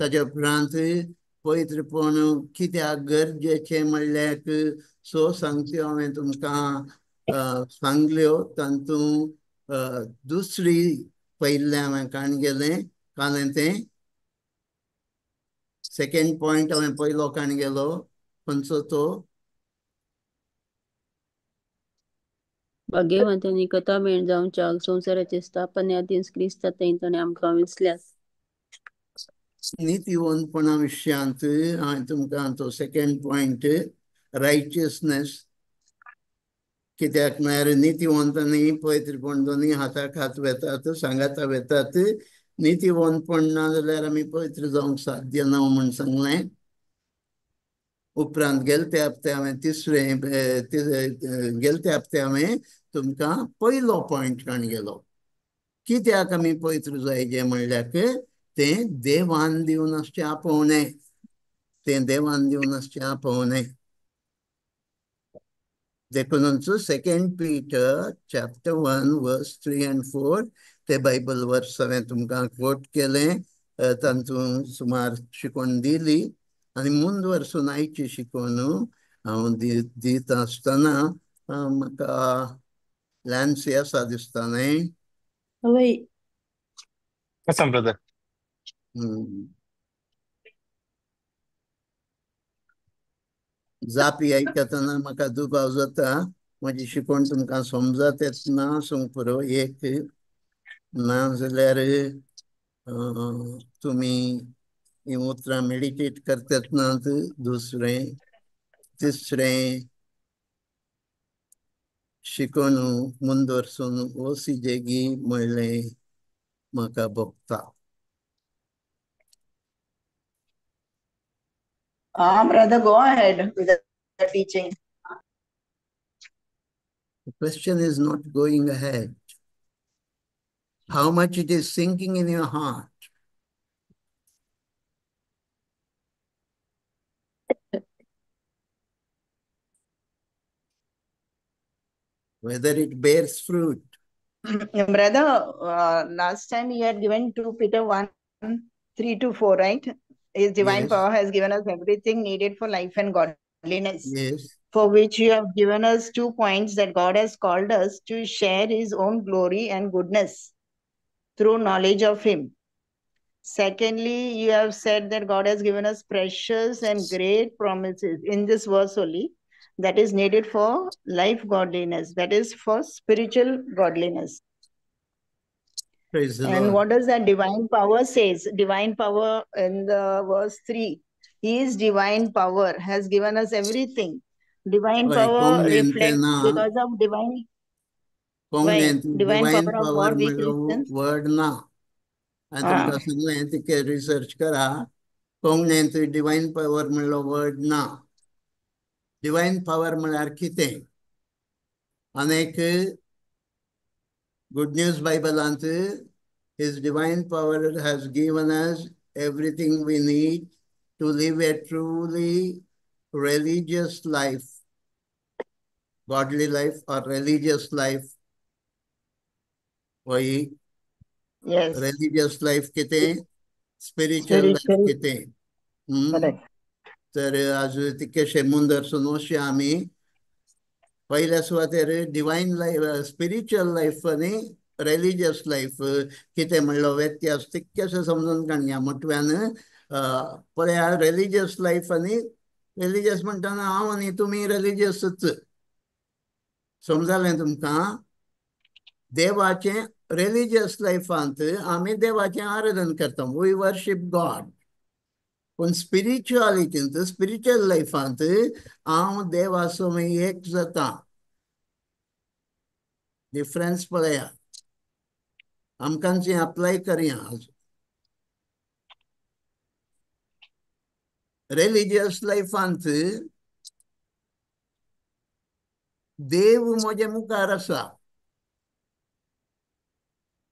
ताच्या उपरांत पवित्रपण कित्याक गरजेचें म्हणल्यार सो सांगत्यो हांवें तुमकां सांगल्यो. तातूंत दुसरी पयलें हांवें काण गेलें कालें तें सेकेंड पॉयंट हांवें पयलो काण गेलो खंयचो तो भाग्यवंतांनी कथा मेळ जावच्याक संवसाराचे स्थापने आदीं क्रिस्ता थंय ताणें आमकां विसल्यात. नीतिवंतपणा विशयांत हांवें तुमकां तो सेकेंड पॉयंट रायचियसनेस कित्याक म्हळ्यार नीतिवंतांनी पवित्रपण दोनी हाताक हात वेतात सांगाता वेतात. नीतिवंतपण ना जाल्यार आमी पवित्र जावंक साध्य ना म्हूण सांगलें. उपरांत गेलते हप्ते हांवें तिसरें गेलते हप्ते हांवें तुमकां पयलो पॉयंट काण गेलो कित्याक आमी पवित्र जायजे म्हणल्यार तें देवान दिवन आसचें आपोवणें, तें देवान दिवन आसचें आपोवणें. देखूनच 2 Peter chapter 1 verse 3 and 4 ते बायबल वर्स हांवें तुमकां कोट केलें. तातूंत सुमार शिकवण दिली आनी मुंद वर्सून आयची शिकवण हांव दिता आसतना म्हाका लॅन्सी आसा दिसता न्हय? हय आसा ब्रदर. जापी आयकतना म्हाका दुबाव जाता म्हजी शिकवण तुमकां समजत येतना आसूंक पुरो एक ना जाल्यार तुमी हीं उतरां मेडिटेट करतात नात. दुसरें तिसरें शिकवण मुंदवर्सून ओसीजेगी म्हणलें म्हाका भोगता. Brother, go ahead with the teaching. The question is not going ahead. How much it is sinking in your heart. Whether it bears fruit. Brother, last time you had given 2 Peter 1, 3 to 4, right? His divine Yes. power has given us everything needed for life and godliness. Yes. For which you have given us 2 points, that God has called us to share his own glory and goodness through knowledge of him. Secondly, you have said that God has given us precious and great promises in this verse only, that is needed for life godliness, that is for spiritual godliness. Praise the And Lord. what does that divine power says? Divine power in the verse 3. His divine power has given us everything. Divine Why, power कोण reflects ना because of divine, कोण why? Divine divine power of power God, we म्हणलो Christians. Word ना. हांवें तुमकां सांगलें तितकें research करा. कोंकणींत डिवायन पावर म्हणलो वर्ड ना. डिवायन पावर म्हळ्यार कितें? अनेक गुड न्यूज बायबलांत His divine power has given us everything we need to live a truly religious life, godly life or religious life. वही Yes. religious life कितें, spiritual life Spiritual. कितें. Correct. तर आज तितकेशे मुंदरसून वचया आमी पयल्या सुवातेर डिवायन लायफ, स्पिरिच्युअल लायफ आनी religious life कितें म्हणलो व्यत्यास तितकेशें समजून काडया. मोटव्यान पळया रिलीजियस लायफ आनी रिलीजियस म्हणटना हांव आनी तुमी रिलीजियसच समजलें तुमकां. देवाचें रिलीजियस लायफांत आमी देवाचें आराधन करता, we worship God. पूण स्पिरिच्युअलिटींत, स्पिरिच्युअल लायफांत हांव देवाचो एक जाता. डिफरन्स पळया, आमकां अप्लाय करया. रिलीजियस लायफांत देव म्हजे मुखार आसा,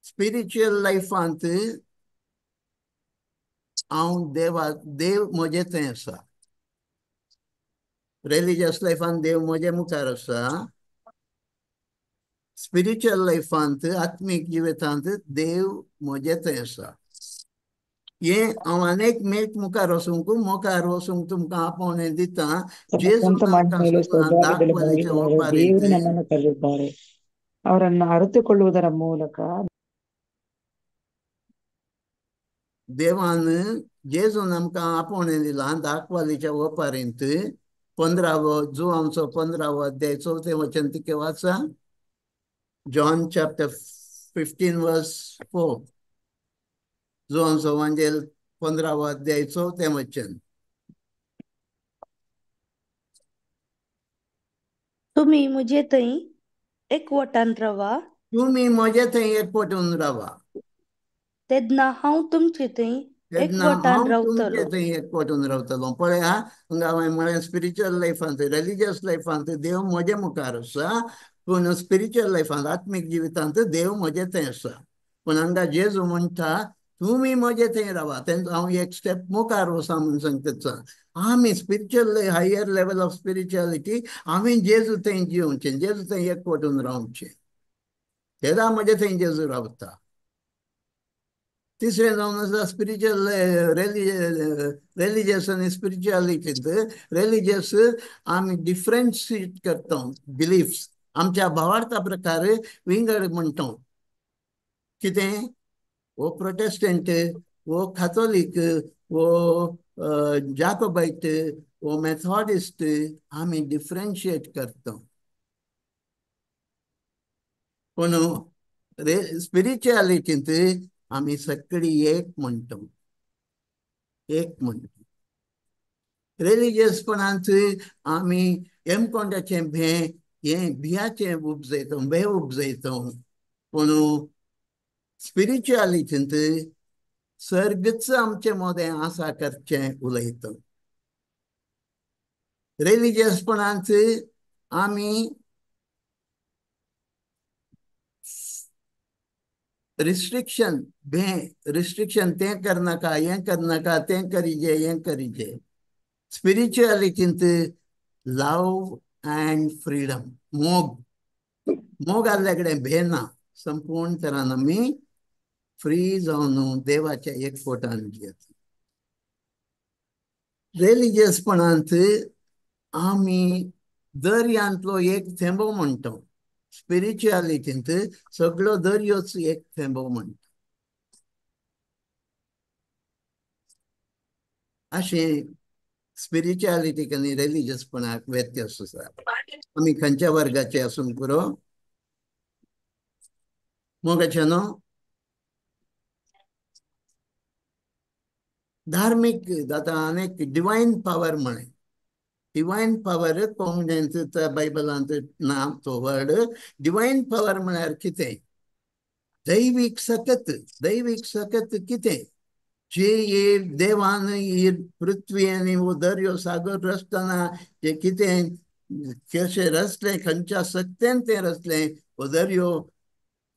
स्पिरिच्युअल लायफांत हांव देवा, देव म्हजे थंय आसा. रिलीजियस लायफांत देव म्हजे मुखार आसा, स्पिरिच्युअल लायफांत, आत्मीक जिवितांत देव म्हजे थंय आसा. हें हांव अनेक मेट मुखार वचूंक मुखार वचूंक तुमकां आपोवणें दिता. ತಮ್ಮ जेजू ಸ್ವಂತ आमकां ಮಹಿಮೆಯಲ್ಲೂ सांगलां ಸ್ವಭಾವದಲ್ಲಿ दाखवालीच्या ಮಹಿಮೆಯಾದ ओपारींत ದೇವರು ನಮ್ಮನ್ನು ಕರೆದಿದ್ದಾರೆ. ಅವರನ್ನು ಅರಿತುಕೊಳ್ಳುವುದರ ಮೂಲಕ देवान जेजून आमकां आपोवणें दिलां दाखवालीच्या ओपारींत. 15वो जुवांचो 15वो अध्याय 4थें वचन तिके वाचा. जॉन चॅप्टर 15 वर्स 4. जुवांचो वांजेल 15वो अध्याय 4थें वचन. तुम्ही म्हजे थंय एकवटान रावा, तुमी म्हजे थंय एकवटून रावा, तेन्ना हांव तुमचे थंय तेन्ना एकवटान हांव तुमचे रावतलो. थंय एकवटून रावतलो. पळया हांगा हांवें म्हळें स्पिरिच्युअल लायफांत रिलिजियस लायफांत देव म्हजे मुखार आसा, पूण स्पिरिच्युअल लायफांत आत्मीक जिवितांत देव म्हजे थंय आसा. पूण हांगा जेजू म्हणटा तुमी म्हजे थंय रावा, तेन्ना हांव एक स्टेप मुखार वचा म्हूण सांगता. आमी spiritual higher level of spirituality आमी जेजू थंय जिवचें, जेजू थंय एकवटून रावचें, तेन्ना म्हजे थंय जेजू रावता. तिसरें जावन आसा स्पिरिच्युअल रिलिजियस आनी स्पिरिच्युअलिटींत. रिलिजियस आमी डिफरन्शिएट करता बिलीफ्स, आमच्या भावार्था प्रकार विंगड म्हणटा. कितें वो प्रोटेस्टंट, वो काथोलीक, वो जाकोबायट, वो मेथॉडिस्ट, आमी डिफरन्शिएट करता. पूण स्पिरिच्युअलिटींत आमी सगळी एक म्हणटा, एक म्हणटा. रिलिजियसपणांत आमी हेमकोंडाचें भें हें भियाचें उपजयता, भें उपजयता. पूण स्पिरिच्युअलिटींत सर्गच आमचे मदें आसा करचें उलयता. रिलिजियसपणांत आमी रिस्ट्रिक्शन भें रिस्ट्रिक्शन तें करनाका, हें करनाका, तें करिजे, हें करिजे. स्पिरिच्युअलिटींत लव अँड फ्रीडम, मोग, मोग आसल्या कडेन भें ना, संपूर्ण तरान आमी फ्री जावन देवाच्या एकवटान जियेता. रिलिजियसपणांत आमी दर्यांतलो एक थेंबो म्हणटा, स्पिरिच्युअलिटींत सगळो दर्योच एक थेंबो म्हणटा. अशें स्पिरिच्युअलिटीक आनी रिलिजियसपणाक व्यत्यास आसा. आमी खंयच्या वर्गाचे आसूंक पुरो मोगाचे न्हू. धार्मीक आतां अनेक डिवायन पावर म्हळें, डिवायन पावर कोंकणींत बायबलांत ना तो वर्ड. डिवायन पावर म्हळ्यार कितें? दैवीक सकत. दैवीक सकत कितें? जे हे देवान ही पृथ्वी आनी हो दर्यो सागर रचतना जे कितें कशें रचलें, खंयच्या सक्तेन तें रचलें, हो दर्यो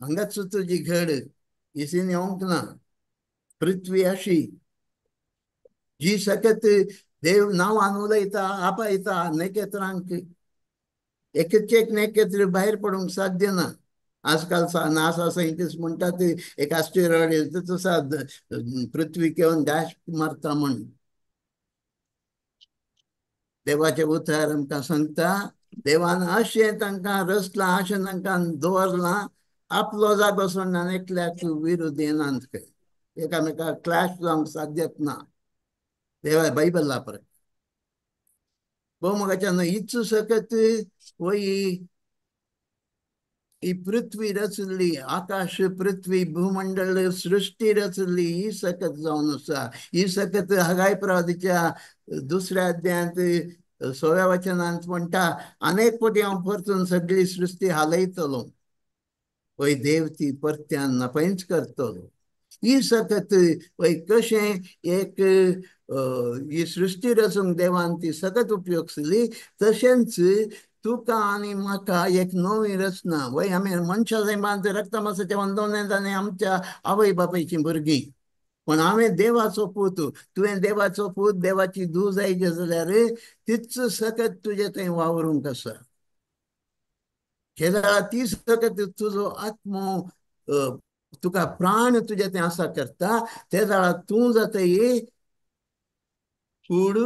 हांगाच तुजी घड इसीन येवंक ना, पृथ्वी अशी जी सकत देव नांवान उलयता, आपयता नखेत्रांक, एकच एक नखेत्र भायर पडूंक साध्य ना. आजकाल नासा सायंटिस्ट म्हणटात एक आस्टेरॉइड तसा पृथ्वीक येवन डॅश मारता म्हण. देवाचें उतर आमकां सांगता देवान अशें तांकां रचलां, अशें तांकां दवरलां, आपलो जागो सोडना, एकल्याक विरुद्ध येनात खंय, एकामेकाक क्लॅश जावंक साध्यत ना. देवा बायबला परत भोव मोगाच्यान इत्सू सकत वही ही पृथ्वी रचली, आकाश पृथ्वी भूमंडळ सृष्टी रचली ही सकत जावन आसा. ही सकत हगाय प्रवादीच्या 2ऱ्या अध्यायांत 16व्या वचनांत म्हणटा अनेक पटी हांव परतून सगळी सृष्टी हालयतलो, वय देव ती परत्यान नपयंच करतलो. ही सकत वय कशें एक ही सृष्टी रचूंक देवान ती सकत उपयोगसली, तशेंच तुका आनी म्हाका एक नवी रचना. वय आमी मनशा सैमांत रक्तमासाच्या वंदवण्यात आनी आमच्या आवय बापायचीं भुरगीं, पूण हांवें देवाचो पूत, तुवें देवाचो पूत, देवाची धूव जायचे जाल्यार तीच सकत तुजे थंय वावरूंक आसा. केदळा ती सकत तुजो आत्मो तुका प्राण तुजे तें आसा करता ते जाल्यार तूं जाता कूड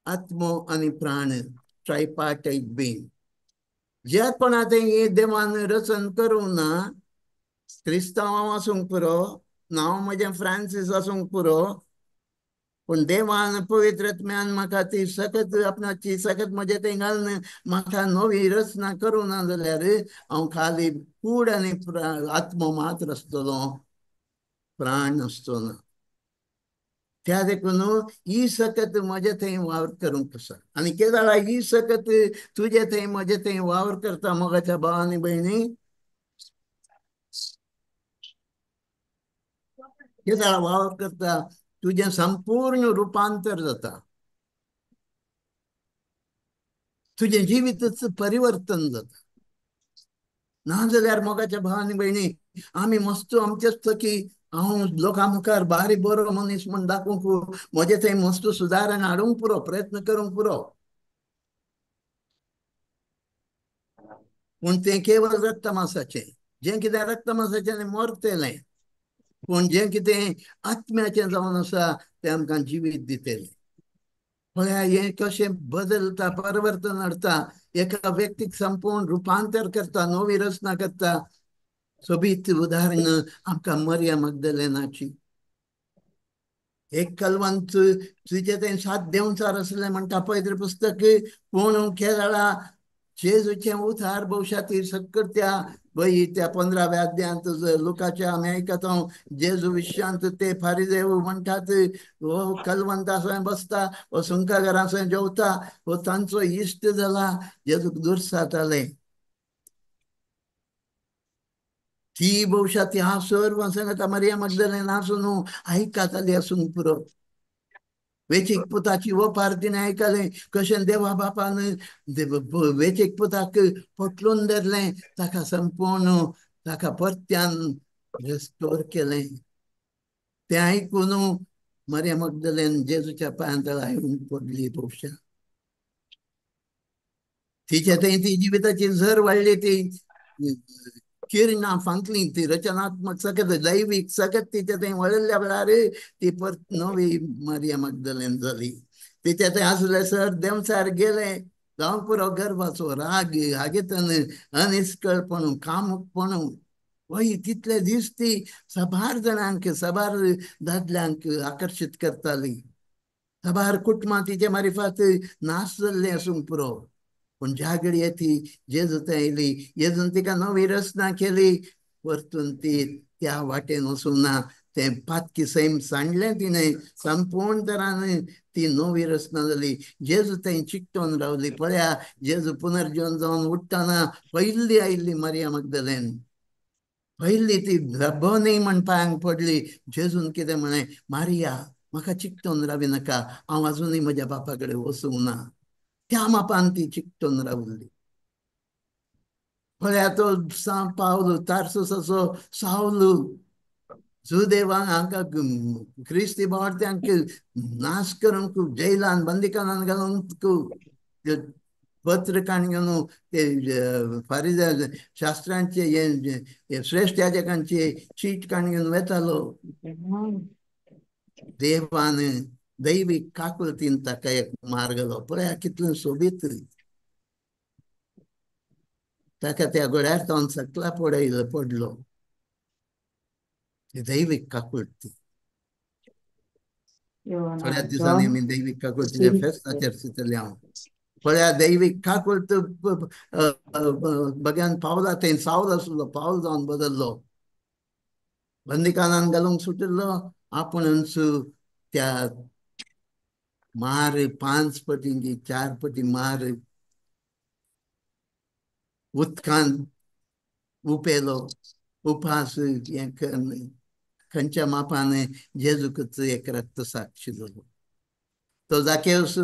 आत्मो आनी प्राण ट्रायपार्टायट बींग. ज्या कोणा तें देवान रचन करूं ना, क्रिस्तांव आसूंक पुरो, नांव म्हजें फ्रांसीस आसूंक पुरो, पूण देवान पवित्र आत्म्यान म्हाका ती सकत आपणाची सकत म्हजें थंय घालून म्हाका नवी रचना करूं ना जाल्यार हांव खाली कूड आनी आत्मो मात्र आसतलो, प्राण आसचो ना. त्या देखून ही सकत म्हजे थंय वावर करूंक आसा. आनी कितें जाल्यार ही सकत तुजे थंय म्हजे थंय वावर करता मोगाच्या भाव आनी भयणी, कितें जाल्यार वावर करता तुजें संपूर्ण रुपांतर जाता, तुजें जिवीतच परिवर्तन जाता. ना जाल्यार मोगाच्या भाव आनी भयणी आमी मस्त आमचेच की हांव लोकां मुखार बारीक बरो मनीस म्हूण दाखोवंक म्हजें थंय मस्त सुदारण हाडूंक पुरो, प्रयत्न करूंक पुरो, पूण तें केवळ रक्तमासाचें, जें कितें रक्तमासाचें आनी मरतलें, पूण जें कितें आत्म्याचें जावन आसा तें आमकां जिवीत दितलें. पळया हें कशें बदलता, परिवर्तन हाडटा, एका व्यक्तीक संपूर्ण रुपांतर करता, नवी रचना करता. सोबीत उदाहरण आमकां मरिया मगदलेनाची. एक कलवंत तिचे तें 7 देंवचार आसलें म्हणटा पवित्र पुस्तक, पूण केरळा जेजूचें उतार भोवशा ती सक्कड त्या बई त्या 15व्या अध्यायांत लुकाच्या आमी आयकता जेजू विश्यांत ते फारिदेव म्हणटात हो कलवंत आसो बसता, हो सुंकाघरां जेवता, हो तांचो इश्ट जाला, जेजूक दुर्साताले. ती भोवशा ती हांव सर्व सांगता मरिया मगदलेन आसून आयकताली आसूंक पुरो. वेचीक पुताची ओपार तिणें आयकलें कशें देवा बापान वेचीक पुताक पोटलून धरलें, ताका संपूर्ण ताका परत्यान रेस्टोर केलें. तें आयकून मरिया मगदलेन जेजूच्या पांयां तळा येवन पडली. भोवशा तिच्या थंय ती जिविताची झर वाडली, ती किरणां फांकली, ती रचनात्मक सकत दैवीक सकत तिच्या थंय वळिल्ल्या वेळार ती परत नवी मरिया मगदलेन जाली. तिच्या थंय आसले सर देंवचार गेले, जावंक पुरो गर्भाचो राग हागेतन अनिस्कळपण कामुकपण वय तितले दीस ती साबार जाणांक साबार दादल्यांक आकर्शीत करताली. साबार कुटुंबां तिचे मारिफात नाश जाल्लें आसूंक पुरो, पूण ज्या घडये ती जेजू थंय आयली, जेजून तिका नवी रचना केली, परतून ती त्या वाटेन वचूंक ना, तें पातकी सैम सांडलें तिणें, संपूर्ण तरान ती नवी रचना जाली. जेजू थंय चिकटोन रावली. पळया जेजू पुनर्जीवन जावन उठ्ठना पयली आयिल्ली मरिया मगदलेन, पयली ती रब्बनी म्हण पांयांक पडली. जेजून कितें म्हळें, मारिया म्हाका चिकटोन रावी नाका, हांव आजुनूय म्हज्या बापा कडेन वचूंक ना. त्या मापान ती चिकटून रावली. पळया तो पावलू तारसुसाचो सावलू जुदेवांक हांकां क्रिस्ती भावार्थ्यांक नाश करूंक जेलान बंदीखानान घालूंक पत्र काण घेवन ते फारिजा शास्त्रांचे हे श्रेश्ठ याजकांचे चीट काण घेवन वेतालो. देवान दैवीक काकुळतीन ताका एक मार्ग पळया कितलें सोबीत ताका त्या घोड्यार तो सकला पडयलो पडलो. दैवीक काकुळती. थोड्या दिसांनी आमी दैवीक काकुळतीचे फेस्ताचेर चिंतलें हांव. पळया दैवीक काकुळत बग्यान पावला थंय सावल आसलो, पावल जावन बदल्लो, बंदीखानान घालूंक सुटिल्लो, आपूण त्या मार 5 पटी 4 पटी मार उदकान उपेलो, उपास हें खंयच्या मापान जेजूकच एक रक्त साक्षी जालो. तो जाकेवस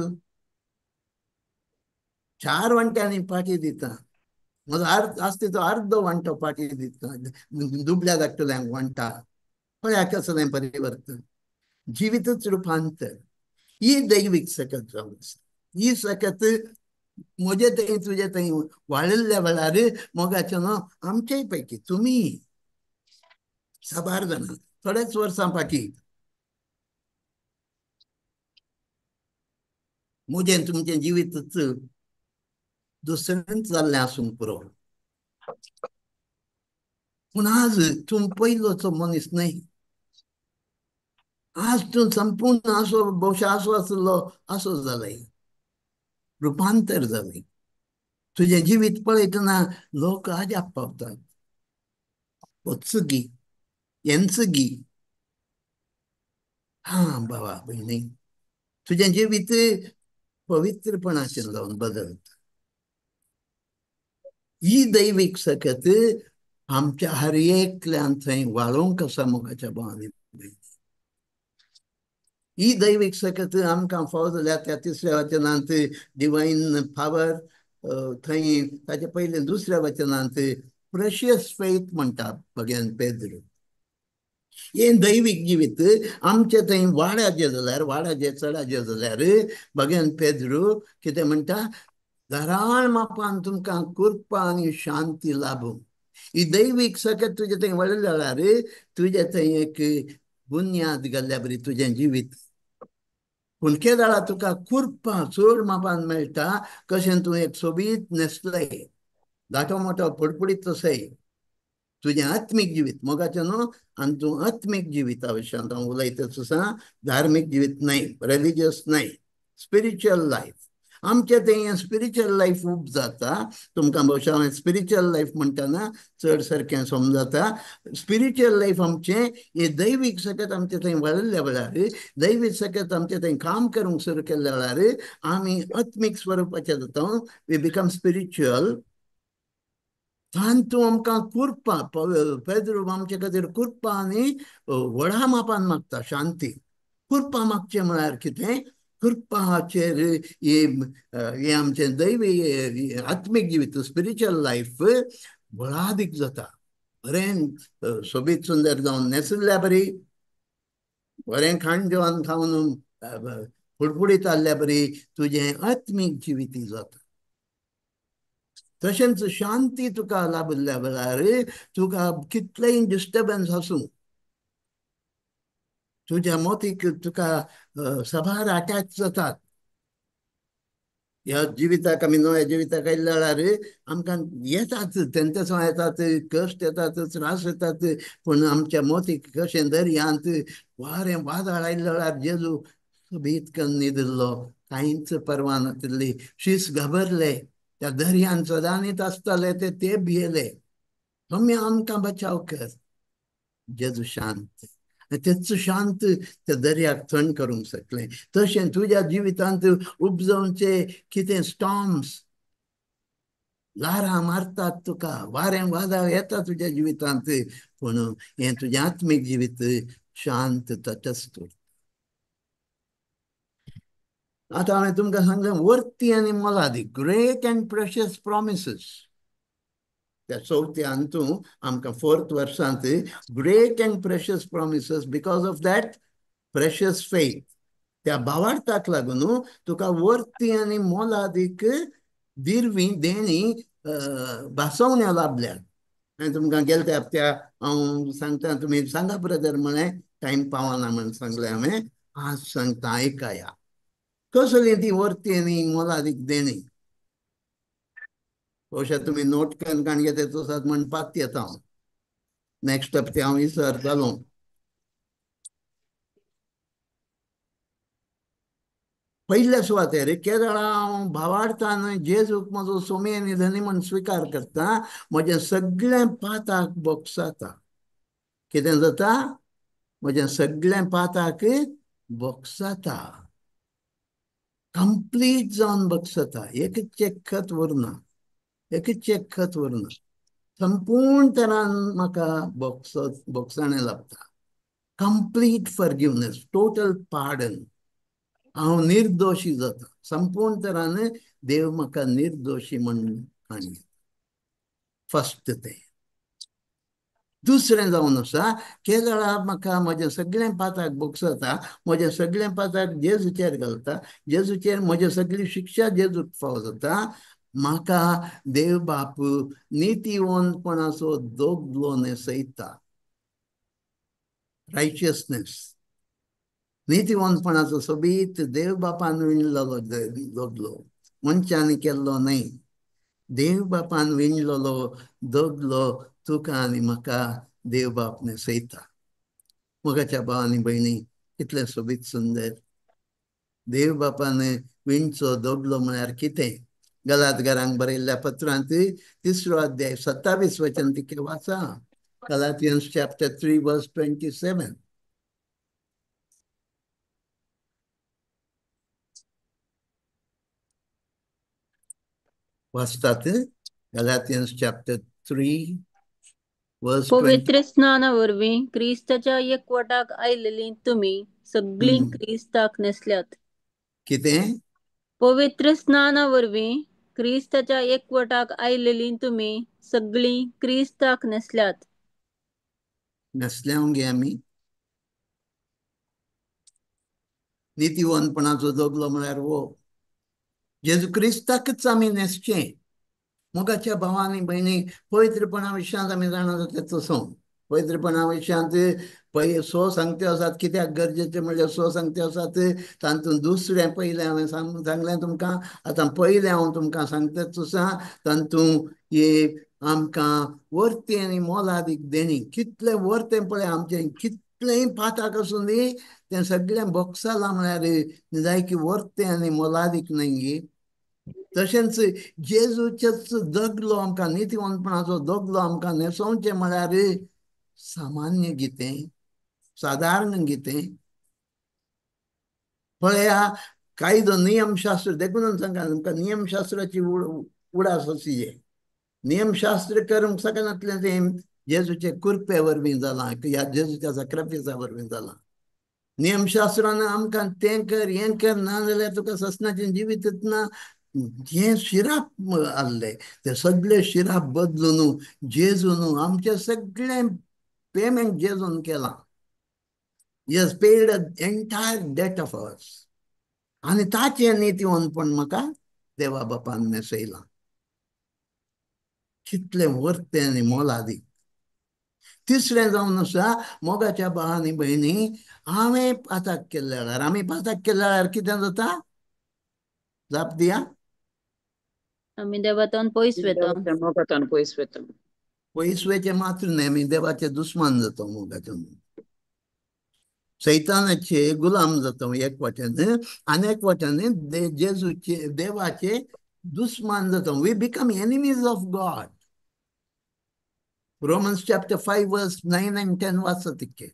4 वांट्यांनी पाटी दिता, म्हजो अर्द आसता तो अर्दो वांटो पाटी दिता, दुबल्या धाकटल्यांक वांटा. पळया कसलें परिवर्तन, जिवीतच रुपांतर. ही दैवीक सकत जावन आसा. ही सकत म्हजे थंय तुजे थंय वाळिल्ल्या वेळार मोगाचें न्हू आमचेय पैकी तुमी साबार जाणां थोड्याच वर्सां फाटीं म्हजें तुमचें जिवीतच दुसरेंच जाल्लें आसूंक पुरो, पूण आज तूं पयलोचो मनीस न्हय. आज तूं संपूर्ण असो भोवशा असो आसलो असो जालें, रुपांतर जालें. तुजें जिवीत पळयतना लोक अजाप पावतात, वचगी येंचगी. हां बाबा भयणी, तुजें जिवीत पवित्रपणाचें जावन बदलता. ही दैवीक सकत आमच्या हर एकल्यान थंय वाळोवंक आसा मोगाच्या भावांनी भयणी. ही दैवीक सकत आमकां फावो जाल्या त्या तिसऱ्या वचनांत डिवायन पावर, थंय ताचे पयलें दुसऱ्या वचनांत प्रेशियस फेथ म्हणटा भगवान पेद्रू. हें दैवीक जिवीत आमचे थंय वाड्याचें जाल्यार, वाड्याचें चडाचें जाल्यार भगवान पेद्रू कितें म्हणटा, धाराळ मापान तुमकां कृपा आनी शांती लाभूं. ही दैवीक सकत तुजे थंय वाडले जाल्यार तुजे थंय एक बुन्याद घाल्ल्या बरी तुजें जिवीत. पूण केदळा तुका कृपा चड मापान मेळटा, कशें तूं एक सोबीत न्हेसलय, धाटो मोटो फडफडीत तसय तुजें आत्मीक जिवीत मोगाचें न्हू, आनी तूं आत्मीक जिविता विशयांत हांव उलयतच आसा, धार्मीक जिवीत न्हय, रिलिजियस न्हय, स्पिरिच्युअल लायफ. आमचें तें स्पिरिच्युअल लायफ उब जाता. तुमकां भोवशा हांवें स्पिरिच्युअल लायफ म्हणटना चड सारकें समजता. स्पिरिच्युअल लायफ आमचें हें दैवीक सकत आमचें थंय वाडिल्ल्या वेळार, दैवीक सकत आमचें थंय काम करूंक सुरू केल्ल्या वेळार आमी आत्मीक स्वरुपाचें जाता, we become spiritual. तातूंत आमकां कृपा, पेद्रू आमचे खातीर कृपा आनी व्हडा मापान मागता शांती. कृपा मागचें म्हळ्यार कितें, कृपाचेर हें आमचें दैवी आत्मीक जिवीत स्पिरिच्युअल लायफ व्हडादीक जाता. बरें सोबीत सुंदर जावन न्हेसिल्ल्या बरी, बरें खाण जेवण खावन फुडफुडीत आसल्या बरी तुजें आत्मीक जिवीत जाता. तशेंच शांती तुका लाभिल्ल्या वेळार तुका कितलेंय डिस्टर्बन्स आसूं, तुज्या मोतीक तुका साबार अटॅच जातात. ह्या जिविताक आमी नव्या जिविताक आयल्या वेळार आमकां येतात तेंतेसां येतात, कश्ट येतात, त्रास येतात, पूण आमच्या मोतीक कशें दर्यांत वारें वादळ आयल्या वेळार जेजू सोबीत कन्न न्हिदिल्लो, कांयच पर्वा नातिल्ली. शीस घाबरले, त्या दर्यान सदांनीत आसताले ते भियेले, तुमी आमकां बचाव कर. जेजू शांत, तेच शांत त्या दर्याक थंड करूंक शकलें. तशें तुज्या जिवितांत उपजवचे कितें स्टॉर्म्स, ल्हारां मारतात तुका, वारें वादळ येता तुज्या जिवितांत, पूण हें तुजें आत्मीक जिवीत शांत तटस्थ उरता. आतां हांवें तुमकां सांगलें वर्ती आनी मोलादीक, ग्रेट अँड प्रेशियस प्रॉमिसीस. त्या चवथ्या अंतू आमकां फोर्थ वर्सांत great and precious promises because of that precious faith. त्या भावार्थाक लागून तुका वर्ती आनी मोलादीक दिरवी देणी भासोवण्या लाभल्यात. हांवें तुमकां गेले त्या हप्त्या हांव सांगता, तुमी सांगा ब्रदर म्हळें, टायम पावना म्हण सांगलें हांवें. आज सांगता आयकाया, कसली ती वर्ती आनी मोलादीक देणी. बहुशा तुमी नोट करून काण घेत तसात म्हण पात येता हांव, नेक्स्ट हप्ते हांव विसरतालो. पयल्या सुवातेर केदळा हांव भावार्थान जेजूक म्हजो सोमी आनी धनी म्हण स्विकार करता, म्हजें सगळें पाताक बोगसाता. कितें जाता, म्हजें सगळें पाताक बोगसाता, कंप्लीट जावन बगसता, एकच एक खत उरना, एकच एक खत उरना, संपूर्ण तरान म्हाका बोगसाणें लाभता. कंप्लीट फॉरगिवनेस, टोटल पार्डन, हांव निर्दोशी जाता, संपूर्ण तरान देव म्हाका निर्दोशी म्हण हाणी. फर्स्ट तें. दुसरें जावन आसा, केदळा म्हाका म्हजें सगळें पाताक बोगसता, म्हजें सगळें पाताक जेजूचेर घालता, जेजूचेर म्हजें सगळी शिक्षा जेजूक फावो जाता, म्हाका देव बाप नितीवंतपणाचो दोगलो न्हेसयता. रायचियसनेस, नितीवंतपणाचो सोबीत देव बापान विणलेलो दगलो, मनशान केल्लो न्हय, देव बापान विणलेलो दगलो तुका आनी म्हाका देव बाप न्हेसयता. मोगाच्या भाव आनी भयणी, कितलें सोबीत सुंदर देव बापान विणचो दगलो म्हळ्यार कितें? गलातकारांक बरयल्ल्या पत्रांत 3 अध्याय 27 वचन तिके वाचा. Galatians chapter 3 verse 27. वाचतात? Galatians chapter 3 verse 20. पवित्र स्नाना वरवीं क्रिस्ताच्या एकवटाक आयलेली तुमी सगळीं क्रिस्ताक न्हेसल्यात. कितें? पवित्र स्नाना वरवीं क्रिस्ताच्या एकवटाक आयलेली तुमी सगळीं क्रिस्ताक न्हेसल्यात. न्हेसल्या गे आमी? नितीवंतपणाचो दगलो म्हळ्यार हो जेजू क्रिस्ताकच आमी न्हेसचें. मोगाच्या भावांनी भयणी, पवित्रपणा विशयांत आमी जाणा जाता तसो पवित्रपणा विशयांत पय सो सांगते आसात कित्याक गरजेचें म्हणल्यार सो सांगते आसात. तातूंत दुसरें पयलें हांवें सांगलें तुमकां, आतां पयलें हांव तुमकां सांगता तसां तातूंत हे आमकां वर्तें आनी मोलादीक देणी, कितलें वर्तें पळय आमचें, कितलेंय पाताक आसूं दी तें सगळें बोगसालां म्हळ्यार जायकी वर्तें आनी मोलादीक न्हय गे. तशेंच जेजूचेच दगलो आमकां, नितीवंतपणाचो दगलो आमकां न्हेसोवचें म्हळ्यार सामान्य कितें, सादारण कितें. पळया कायदो नियमशास्त्र, देखून सांगा तुमकां नियमशास्त्राची उडास अशी हे नियमशास्त्र करूंक शकनातलें तें जेजूचे कुरपे वरवीं जालां, ह्या जेजूच्या साक्रिफिसा वरवीं जालां. नियमशास्त्रान आमकां तें कर हें कर, ना जाल्यार तुका ससनाचें जिवीतच ना, हें शिराप आहले ते सगळे शिराप बदलून जेजून आमचें सगळें पेमेंट जेजून केलां. He has paid entire debt of ours. आनी ताचें नितीवंतपण म्हाका देवा बापान न्हेसयलां. कितलें वर्तें आनी मोलादीक. तिसरें जावन आसा मोगाच्या भाव आनी भयणी, हांवें पाताक केल्ल्या वेळार, आमी पाताक केल्ल्या वेळार कितें जाता? जाप दिया. आमी देवातून पयस वेता. मोगातून पयस वेता. पयस वेचें मात्र न्हय, आमी देवाचे दुस्मान जाता. मोगाचे सैतानाचे गुलाम जाता एक वाट्यान, आनी एक वाट्यान जेजूचे देवाचे दुस्मान जाता. We become enemies of God. Romans chapter 5 verse 9 and 10 वाचा तितके.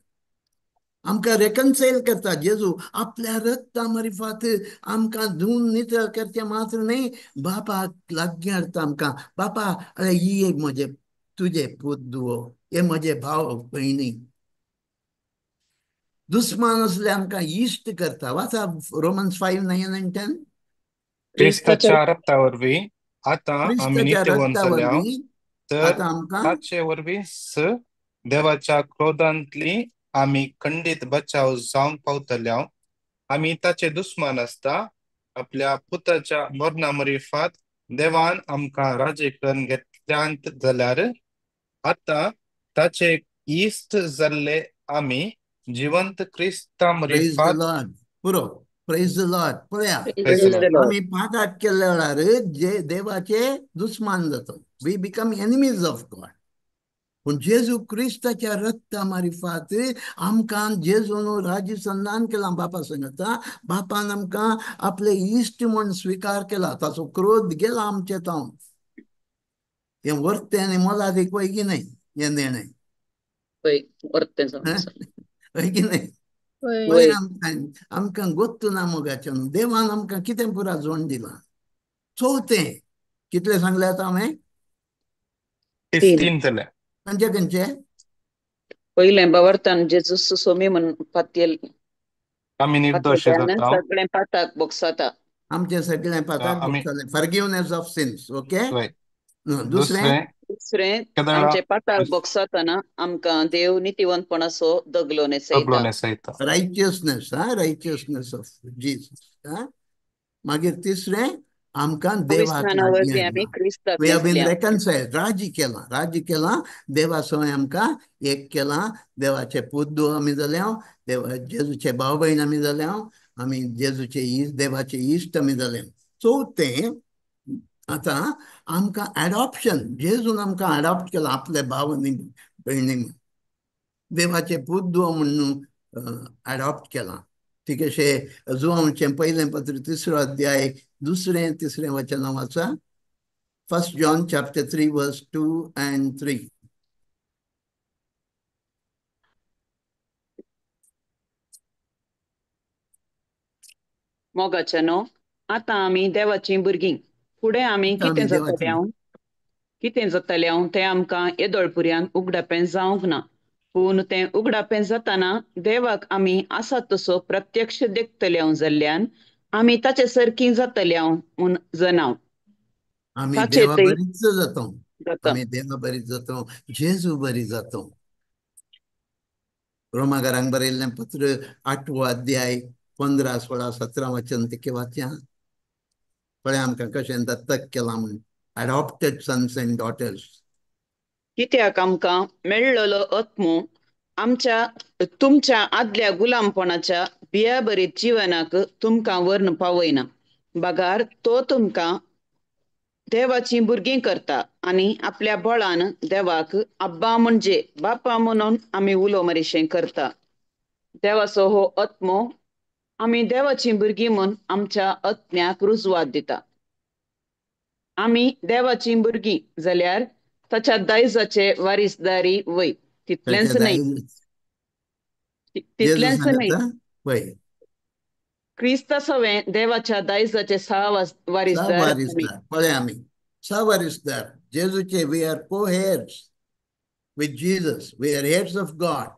आमकां रेकन्सायल करता जेजू आपल्या रक्ता मारिफात, आमकां धुवन नितळ करचें मात्र न्हय, बापाक लागीं हाडटा आमकां. बापा अरे ही एक म्हजे तुजे पूत धुवो, हे म्हजे भाव भयणी. दुस्मान असले आमकां इश्ट करता. वाचा रोमन्स 5, 9 and 10. क्रिस्ताच्या रक्ता वरवीं आतां आमी नितीवंत जाल्या, तर ताचे वरवीं देवाच्या क्रोधांतली आमी खंडीत बचाव जावंक पावतल्या. आमी ताचे दुस्मान आसता आपल्या पुताच्या मरणा मरिफात देवान आमकां राजी करून घेतल्यांत जाल्यार आतां ताचे इश्ट जाल्ले आमी जिवंत क्रिस्ता मरिफात. पुरो. Praise the Lord. पळया आमी पाताक केल्ल्या वेळार जे देवाचे दुस्मान जाता. We become enemies of God. पूण जेजू क्रिस्ताच्या रक्ता मारिफात आमकां जेजून राजी संधान केलां बापा सांगता. बापान आमकां आपले इश्ट म्हूण स्विकार केला, ताचो क्रोध गेला आमचे तावन. हें वर्तें आनी मोलादीक वय की न्हय हें देणें? वय की न्हय? आमकां गोत्तू ना मोगाचें. देवान आमकां कितें पुरा जोण दिलां. चवथें कितलें सांगलें आतां हांवें? 3 जाले. खंयचे खंयचे? पयलें बावर्तान जेजूस सोमी म्हण पातयेल आमी निर्दोश जाता, सगळें पाताक बोगसाता, आमचें सगळें पाताक बोगसालें. Forgiveness of sins. Okay. दुसरें दुसरें आमचे पाताक बोगसातना आमकां देव नितीवंतपणाचो दगलो न्हेसयता. रायचियसनेस, हा, रायचियसनेस ऑफ जीसस. हा, मागीर तिसरें आमकां देवाक लागीं हाडलां. We have been reconciled, राजी केलां, राजी केलां देवा सवय, आमकां एक केलां. देवाचे पूत धुव आमी जाल्या, देवा जेजूचे भाव भयण आमी जाल्या, आमी जेजूचे इश्ट, देवाचे इश्ट आमी जाले. चवथें, आतां आमकां एडॉप्शन, जेजून आमकां एडॉप्ट केलां आपले भाव आनी भयणी, देवाचे पूत धुव म्हणून एडॉप्ट केलां. ठीक अशें जुवांचें पयलें पत्र 3 अध्याय 2-3 वचनां वाचा. 1 John chapter 3 verse 2 and 3. मोगाच्या न्हू, आतां आमी देवाचीं भुरगीं, फुडें आमी कितें जातलें हांव, कितें जातलें हांव तें आमकां येदोळपुऱ्यान उगडापें जावंक ना, पूण तें उगडापें जाताना देवाक आमी आसा तसो प्रत्यक्ष देखतले हांव जाल्ल्यान आमी ताचे सारकीं जातले हांव म्हूण जनाव. आमी देवा बरीच जातो, आमी देवा बरीच जातो, जेजू बरी जातो. रोमागारांक बरयल्लें पत्र 8वो अध्याय 15, 16, 17 वचन तिके वाचया. पळय आमकां कशें दत्तक केलां म्हूण, एडॉप्टेड सन्स एंड डॉटर्स. कित्याक आमकां मेळ्ळलो आत्मो आमच्या तुमच्या आदल्या गुलामपणाच्या बियाबरीत जिवनाक तुमकां व्हरून पावयना, बगार तो तुमकां देवाचीं भुरगीं करता आनी आपल्या बळान देवाक अब्बा म्हणजे बापा म्हणून आमी उलो मारिशें करता. देवाचो हो आत्मो आमी देवाचीं भुरगीं म्हूण आमच्या आत्म्याक रुजवात दिता. आमी देवाचीं भुरगीं जाल्यार ताच्या दायजाचे वारीसदारी वय. तितलेंच न्हय, तितलेंच न्हय, क्रिस्ता सवें देवाच्या दायजाचे वारीसदार. पळय आमी सवारीसदार जेजूचे. We are co-heirs with Jesus. We are heirs of God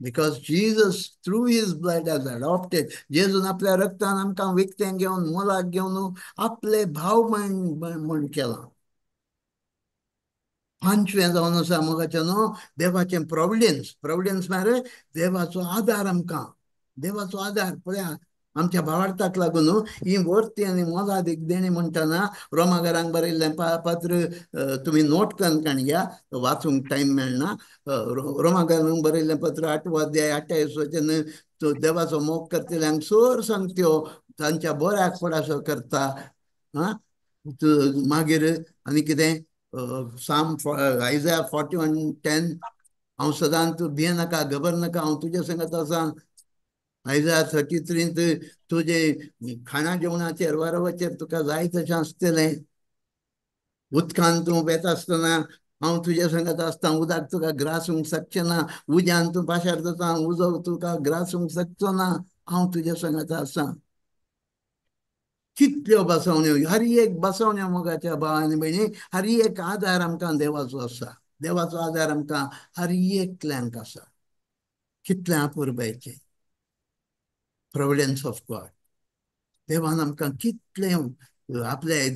because Jesus through his blood has adopted. जेजून आपल्या रक्तान आमकां विकतें घेवन, मोलाक घेवन आपले भाव म्हण केलां. पांचवें जावन आसा मोगाचें न्हू देवाचें प्रोविडन्स. प्रोविडन्स म्हळ्यार देवाचो आदार आमकां, देवाचो आदार. पळया आमच्या भावार्थाक लागून ही वर्ती आनी मोलादीक देणी म्हणटना रोमागारांक बरयल्लें पत्र तुमी नोट करून काडया, वाचूंक टायम मेळना. रोमागारांक बरयल्लें पत्र 8वो अध्याय 28 वचन, देवाचो मोग करतल्यांक सोर सांगत्यो तांच्या बऱ्याक फुडासो करता. आं, मागीर आनी कितें, साम आयजा 41:10, हांव सदांच तूं भियेनाका, घबर नाका, हांव तुज्या संगत आसा. आयजा 33 तुजे खाणा जेवणाचेर वारवाचेर तुका जाय तशें आसतलें. उदकान तूं वेता आसतना हांव तुज्या संगत आसता, उदक तुका ग्रासूंक शकचें ना. उज्यान तूं पाशार जाता, उजो तुका ग्रासूंक शकचो ना, हांव तुज्या संगत आसा. कितल्यो बसवण्यो, हर एक बसवण्यो मोगाच्या भाव आनी भयणी, हर एक आदार आमकां देवाचो आसा. देवाचो आदार आमकां हर एकल्यांक आसा. कितलें अपुरबायेचें प्रोविडन्स ऑफ गॉड. देवान आमकां कितलें आपले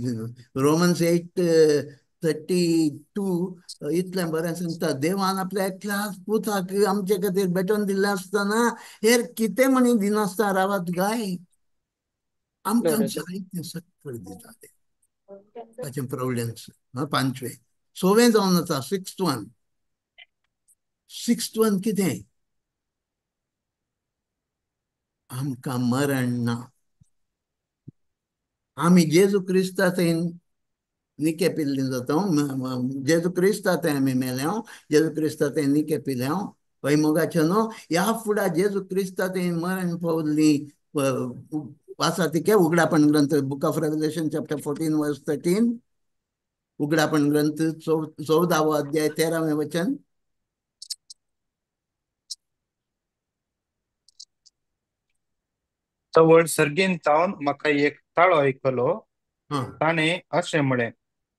रोमन्स 8:32 इतलें बरें सांगता, देवान आपल्या एकल्याच पुताक आमचे खातीर भेटोवन दिल्लें आसतना हेर कितें म्हणी दिनासतना रावात गाय, आमकां जायतें सगळें दिता. ताचें प्रोविडन्स. पांचवें, सवें जावन आसा सिक्स्थ वन. सिक्स्थ वन कितें, आमकां मरण ना. आमी जेजू क्रिस्ता थंय निके पिल्ली जाता, जेजू क्रिस्ता थंय आमी मेल्या, जेजू क्रिस्ता थंय निके पिल्या. हय मोगाचें न्हू, ह्या फुडा जेजू क्रिस्ता थंय मरण पावल्ली वाचा तिके उगडापण ग्रंथ, book of Revelation chapter 14 verse 13, उगडापण ग्रंथ 14वो अध्याय 13वें वचन. तवळ सर्गेन तावन म्हाका एक ताळो आयकलो, ताणें अशें म्हळें,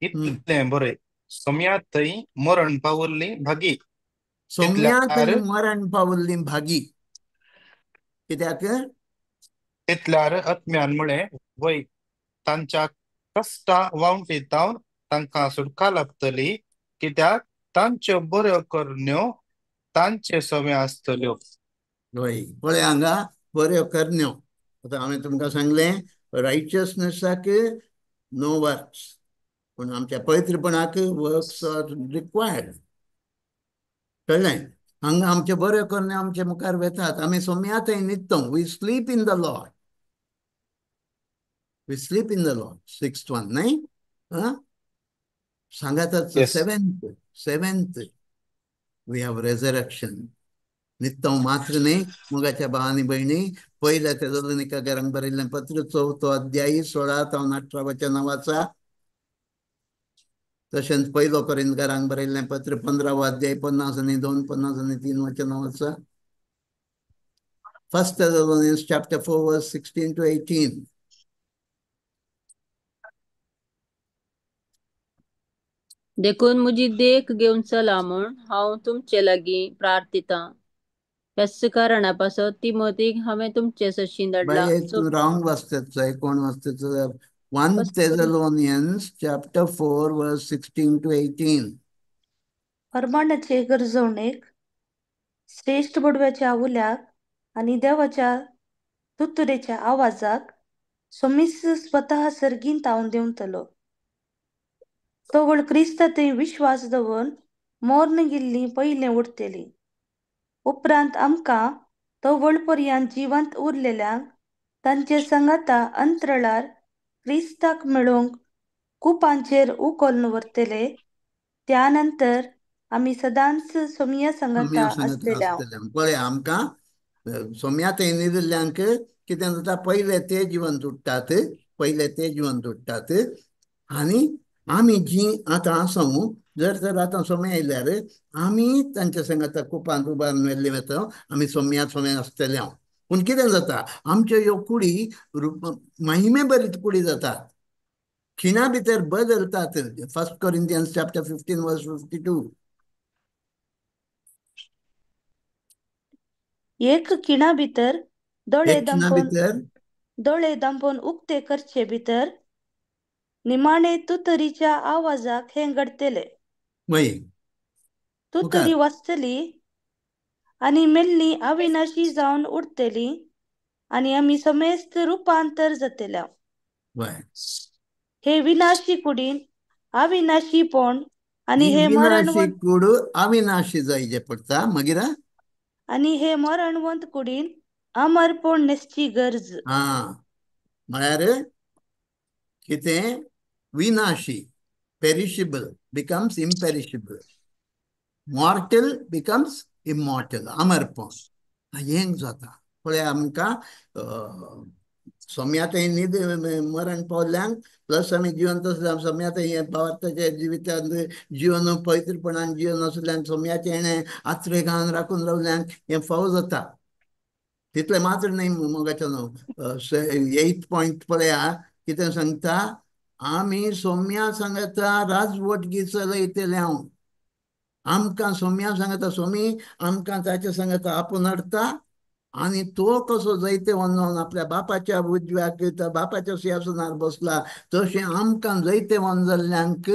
इतलें बरें, सोम्या थंय मरण पावल्ली भागी. सोम्या थंय मरण पावल्ली भागी कित्याक? तितल्यार आत्म्यान म्हळें, वय तांच्या कश्टा वावटी तावन तांकां सुटका लाभतली, कित्याक तांच्यो बऱ्यो करण्यो तांचे सवे आसतल्यो. वय पळय हांगा बऱ्यो करण्यो. आतां हांवें तुमकां सांगलें रायचसनेसाक नो वर्क्स, पूण आमच्या पवित्रपणाक वर्क्स are required. कळ्ळें? हांगा आमचे बरे करणे आमचे मुखार वेतात. आमी सोम्या थंय न्हिदता. We sleep in the Lord. We sleep in the Lord. Sixth one न्हय? सांगात. Seventh, seventh we have resurrection. न्हिदता मात्र न्हय मोगाच्या भावानी भयणी. पयल्या तेसलोनिकारांक बरयल्लें पत्र 4 अध्यायी 16 जावन 18 वचनां वाचा. तशेंच पयलो कोरिंथकारांक बरयल्लें पत्र 15 अध्याय 50 आनी 2, 50 आनी 3 वचनां वाचा. First Thessalonians chapter 4 verse 16 to 18. देखून म्हजी देख घेवन चला म्हूण हांव तुमचे लागीं प्रार्थितां. ह्याच कारणा पासत तिमोतीक हांवें तुमचे सरशीं धाडला. बाई, तूं रॉंग वाचता. कोण वाचता? 1 Thessalonians chapter 4 verse 16 to 18. अरमानाचे गरजवणेक, श्रेश्ठ बडव्याच्या उल्याक आनी देवाच्या तुतुरेच्या आवाजाक सोमीस स्वतः सर्गींत हांव देंवतलो. तवळ क्रिस्ता थंय विश्वास दवरून मोर्न गेल्ली पयलें उरतली. उपरांत आमकां तवळ पर्यंत जिवंत उरलेल्यांक तांचे संगाता अंतरळार क्रिस्ताक मेळोवंक कुपांचेर उखलून व्हरतले. त्या नंतर आमी सदांच सोमया सोम्या संगाता सांगता आसलेले. आसतले. पळय, आमकां सोम्या थंय न्हिदिल्ल्यांक कितें जाता? पयले ते जिवंत उठ्ठात. पयले ते जिवंत उठ्ठात आनी आमी जी आतां आसा, जर तर आतां सोम्या आयल्यार आमी तांच्या संगाता कुपांत उबारून व्हेल्ले वता. आमी सोम्या सोम्या आसतले हांव. पूण कितें जाता? आमच्यो ह्यो कुडी महिमे भरीत कुडी जातात, खिणा भितर बदलतात. First Corinthians chapter 15 verse 52. एक खिणा भितर दोळे एक खिणा दांपोवन भितर, दोळे दांपोवन उक्ते करचे भितर निमाणे तुतरीच्या आवाजाक हें घडतलें. वय तुतरी मुखार वाजतली आनी मेल्ली अविनाशी जावन उरतली आनी आमी समेस्त रुपांतर जातले. वय हे विनाशी कुडीन अविनाशीपण आनी ही हे विनाशी मरणवंत कूड अविनाशी जायचे पडटा. मागीर आनी हे मरणवंत कुडीन अमरपण न्हेसची गरज. हा, म्हळ्यार कितें? विनाशी, perishable becomes imperishable, mortal becomes immortal. अमरपण हें जाता. पळय, आमकां सोम्या थंय न्हीद मरण पावल्ल्यांक प्लस आमी जिवंत आसल्या सोम्या थंय भावार्थाच्या जिवितांत जिवन पवित्रपणान जिवन आसल्यान सोम्याचें हेणें आत्रेगान राखून रावल्यांक हें फावो जाता. तितलें मात्र न्हय मोगाचें न्हू. एथ पॉयंट पळया कितें सांगता. आमी सोम्या सांगता राजवटगी चलयतले हांव. आमकां सोम्या सांगता, सोमी आमकां ताचे सांगता आपूण हाडटा आनी तो कसो जैतेवंत आपल्या बापाच्या उजव्याक बापाच्या सिंहासनार बसला, तशें आमकां जैतेवंत जाल्ल्यांक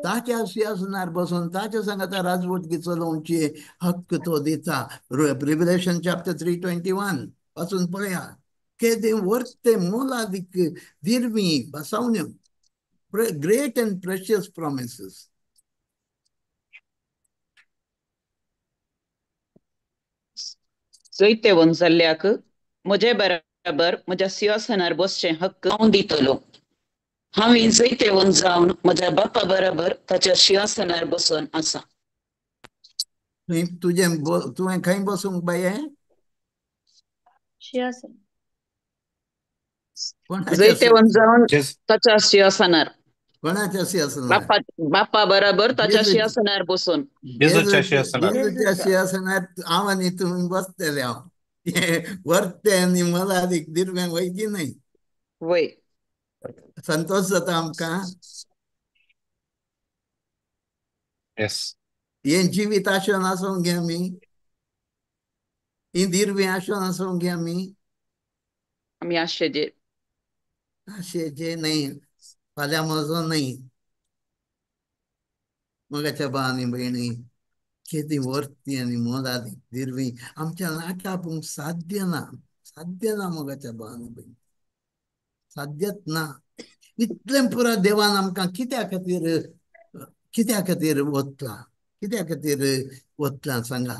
ताच्या सिंहासनार बसून ताच्या सांगता राजवटगी चलोवची हक्क तो दिता. रिव्हलेशन चॅप्टर 3:21 वाचून पळया. केदें वर्ते मोलादीक दिर्वी बसावण्यो, ग्रेट अँड प्रेशियस प्रॉमिसीस. जैतेवंत जाल्ल्याक म्हजे बराबर म्हज्या सिंहासनार बसचें हक्क हांव दितलो. हांवें जैतेवंत जावन म्हज्या बापा बराबर ताच्या सिंहासनार बसून आसा. तुजें तुवें खंय बसूंक बाये? सिंहासन. कोणाच्या जैतेवंत जावन ताच्या सिंहासनार, कोणाच्या सिंहासनार? बापा बापा बराबर ताच्या सिंहासनार बसून. जेजूच्या सिंहासनार. जेजूच्या सिंहासनार हांव आनी तुमी बसतले हांव. वर्ते आनी मोलादीक दिर्वें वय की न्हय? वय. संतोश जाता आमकां. येस. हें जिवीत आशोन आसूंक गे आमी, ही दिर्वें आशोन आसूंक गे आमी. आमी आशेचेर आशेचे न्हय, फाल्यां म्हजो न्हय. मोगाच्या भाव आनी भयणी, केदी वर्ती आनी मोलादीक दिर्वी आमच्या नाटापूंक साध्य ना, साध्य ना मोगाच्या भाव आनी भयणी. साध्यच ना. इतलें पुरा देवान आमकां कित्या खातीर, कित्या खातीर वतलां, कित्या खातीर वतलां सांगा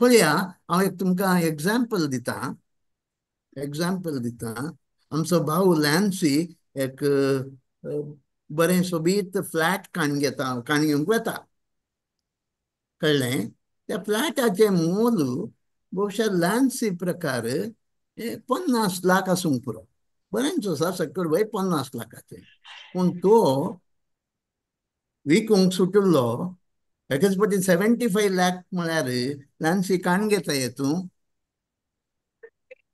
पळया. हांव एक तुमकां एग्जाम्पल दिता, एग्जाम्पल दिता. आमचो भाऊ लॅन्सी एक बरें सोबीत फ्लॅट काण घेता, काण घेवंक वता, कळ्ळें? त्या फ्लॅटाचें मोल बहुशा लॅन्सी प्रकार 50 लाख आसूंक पुरो, बरेंच आसा सकयल वय 50 लाखाचें. पूण तो विकूंक सुटिल्लो एकेच फावटी 75 लाख म्हळ्यार लॅन्सी काण घेता ये तूं?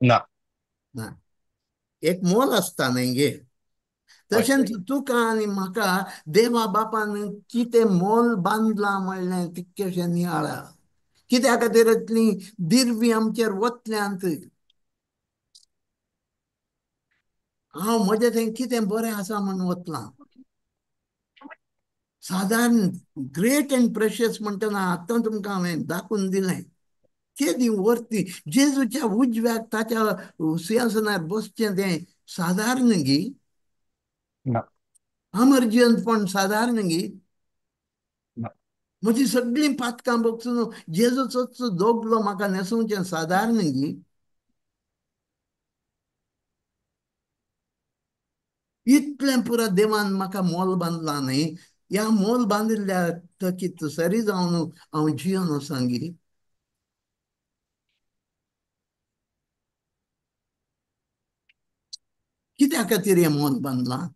ना. ना, एक मोल आसता न्ही गे. तशेंच तुका आनी म्हाका देवा बापान कितें मोल बांदलां म्हणलें तितकेशें नियाळा. कित्या खातीर इतलीं दिर्वी आमचेर वतल्यांत? हांव म्हजें थंय कितें बरें आसा म्हूण वतलां. सादारण ग्रेट एंड प्रेशियस म्हणटना आतां तुमकां हांवें दाखोवन दिलें. केदी वर्ती जेजूच्या उजव्याक ताच्या सिंहासनार बसचें तें सादारण गी? ना. अमर जियंतपण सादारण गी? ना. म्हजी सगळीं पातकां बगसून जेजूचोच दोगलो म्हाका न्हेसोवचें सादारण गी? इतलें पुरा देवान म्हाका मोल बांदलां न्ही. ह्या मोल बांदिल्ल्या थकीत सरी जावन हांव जिवन आसा गी? कित्या खातीर हें मोल बांदलां?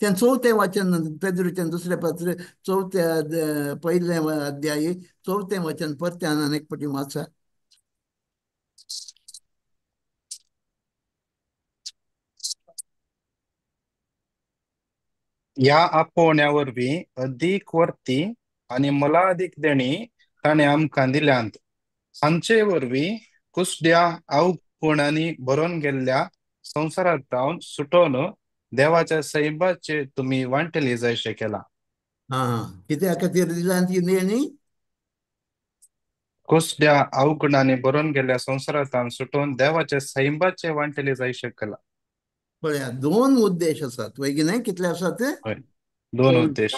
तें चवथें वाचन पेद्रूचें दुसरें पत्र चवथ्या पयलें अध्याय चवथें वचन परत्यान आनी एक फावटी वाचा. ह्या आपोवण्या वरवीं अदीक वर्ती आनी मोलादीक देणी ताणें आमकां दिल्यांत. हांचे वरवीं कुसड्या अवगुणांनी भरून गेल्ल्या संवसारांत सुटोवन देवाच्या सैबाचे तुमी वांटेली जायशे केला. हा, कित्या खातीर दिल्यांत ही देणी? कुसड्या अवगुणांनी भरून गेल्ल्या संवसारांत सुटोवन देवाच्या सैबाचे वांटेली जायशे केला. पळया, दोन उद्देश आसात वय की न्हय? कितले आसात? हय, दोन उद्देश.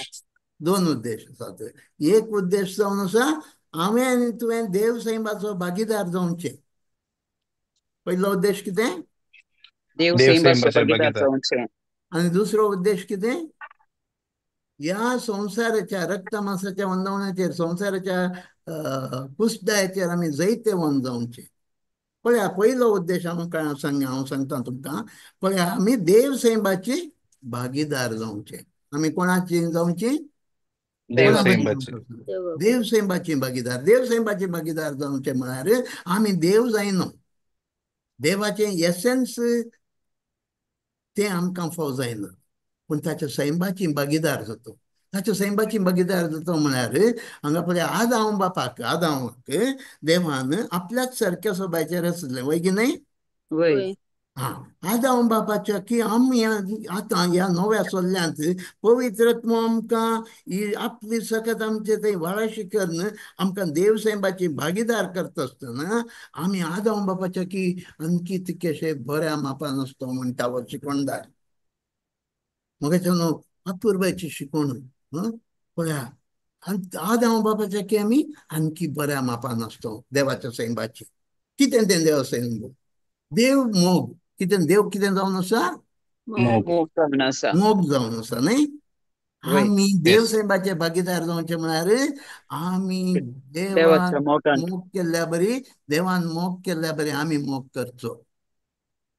दोन उद्देश आसात. एक उद्देश जावन आसा हांवें आनी तुवें देव सैमाचो भागीदार जावचें. पयलो उद्देश कितें? देव देव सैमाचो सैमाचे भागीदार भागीदार. जावचें. आनी दुसरो उद्देश कितें? ह्या संवसाराच्या रक्तमासाच्या वंदवण्याचेर, संवसाराच्या कुसदायाचेर आमी जैतेवंत जावचें. पळया, पयलो उद्देश आमकां सांग, हांव सांगता तुमकां. पळया, आमी देव सैमाची भागीदार जावचें. आमी कोणाची जावची? देव कोणा सैमाची. देव सैमाची भागीदार. देव सैमाची भागीदार जावचें म्हळ्यार आमी देव जायना, देवाचें एसन्स तें आमकां फाव जायना, पूण ताच्या सैमाची भागीदार जातो. ताच्या सैमाची भागीदार जातो म्हळ्यार हांगा पळय आदांव बापाक, आदांवाक देवान आपल्याच सारक्या सोबायचेर रचलें वय की न्हय? वय. हा, आदांव बापाच्या की आमी आतां ह्या नव्या सोल्ल्यांत पवित्रत्व आमकां ही आपली सकत आमचे थंय वाळाशी करून आमकां देव सैमाची भागीदार करता आसतना आमी आदांव बापाच्या की आणखी तितकेशे बऱ्या मापान आसतो म्हणटा हो शिकवणदार. मगे न्हू अपुरबायची शिकवण. पळया, आदांव बापाच्या की आमी आणखी बऱ्या मापान आसतो देवाच्या सैमाची. कितें तें देवा सैम? देव मोग. कितें देव कितें जावन आसा? मोग. मोग जावन आसा. मोग जावन आसा न्हय? आमी देव सैमाचे भागीदार जावचे म्हळ्यार आमी देवान मोग केल्ल्या बरी, देवान मोग केल्ल्या बरी आमी मोग करचो.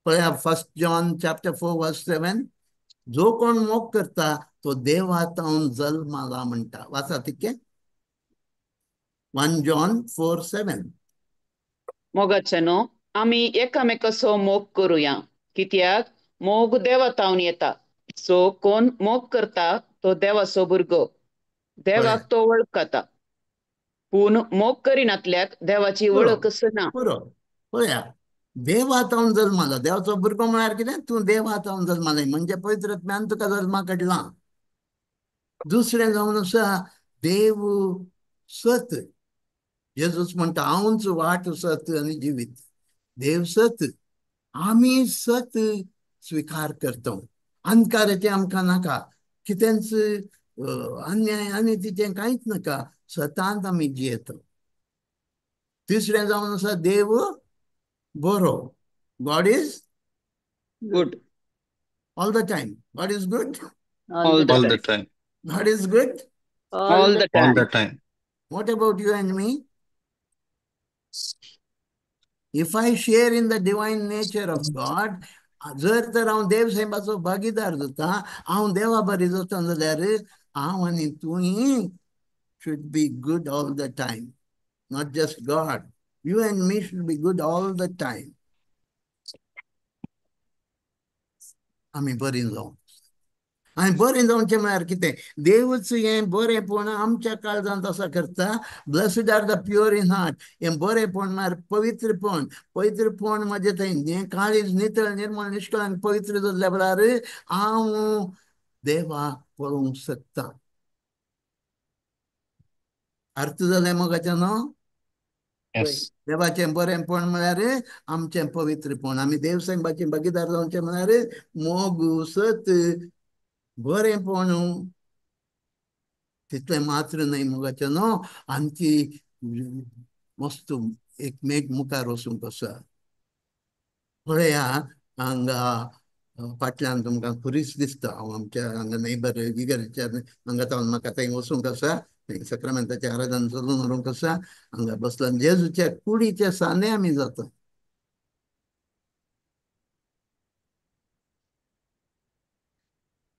पळया 1 John chapter 4 verse 7, जो कोण मोग करता तो देवातावन जल्माला म्हणटा. वाचा तितकें. 1 John 4:7. मोगाचे न्हू आमी एकामेकाचो मोग करुया, कित्याक मोग देवातावन येता. सो कोण मोग करता तो देवाचो भुरगो, देवाक तो वळखता. पूण मोग करिनातल्याक देवाची वळखच ना. पुरो. पळया, देवातावन जल्माला, देवाचो भुरगो म्हळ्यार कितें? तूं देवातावन जल्माले म्हणजे पवित्र आत्म्यान तुका जल्मा काडला. दुसरें जावन आसा देव सत. जेजूस म्हणटा हांवच वाट सत आनी जिवीत. देव सत. आमी सत स्विकार करता. अंधकाराचें आमकां नाका, कितेंच अन्याय आनी तिचें कांयच नाका, सतांत आमी जियेता. तिसरें जावन आसा देव बरो. God is good all the time. God is good all all the the time. God is good all the all time. The time. What about you and me? If I share in the divine nature of God, जर तर हांव देव सायबाचो भागीदार जाता, हांव देवा बरी जाता जाल्यार हांव आनी तूं should be good all the time. Not just God. You and me should be good all the time. आमी बरी जावं. आनी बरें जावचें म्हळ्यार कितें? देवूच हें बरेंपण आमच्या काळजांत आसा करता. Blessed are the pure in heart. हें बरेंपण म्हळ्यार पवित्रपण. पवित्रपण म्हजें थंय हें काळीज नितळ निर्मळ निश्कळ आनी पवित्र जाल्ल्या वेळार हांव देवाक पळोवंक शकता. अर्थ जालें मोगाचें न्हू? देवाचें बरेंपण म्हळ्यार आमचें पवित्रपण. आमी देव सायबाचें भागीदार जावचें म्हळ्यार मोग सत बरेंपण तितलें मात्र न्हय मोगाचें न्हू, आमची मस्त एकमेक मुखार वचूंक आसा. पळया हांगा फाटल्यान तुमकां खुरीस दिसता. हांव आमच्या हांगा नेबर इगर्जेच्या हांगा तावन म्हाका थंय वचूंक आसा, थंय सक्रामेंताचें आराधन चलून व्हरूंक आसा. हांगा बसला जेजूच्या कुडीचे सांदे आमी जाता.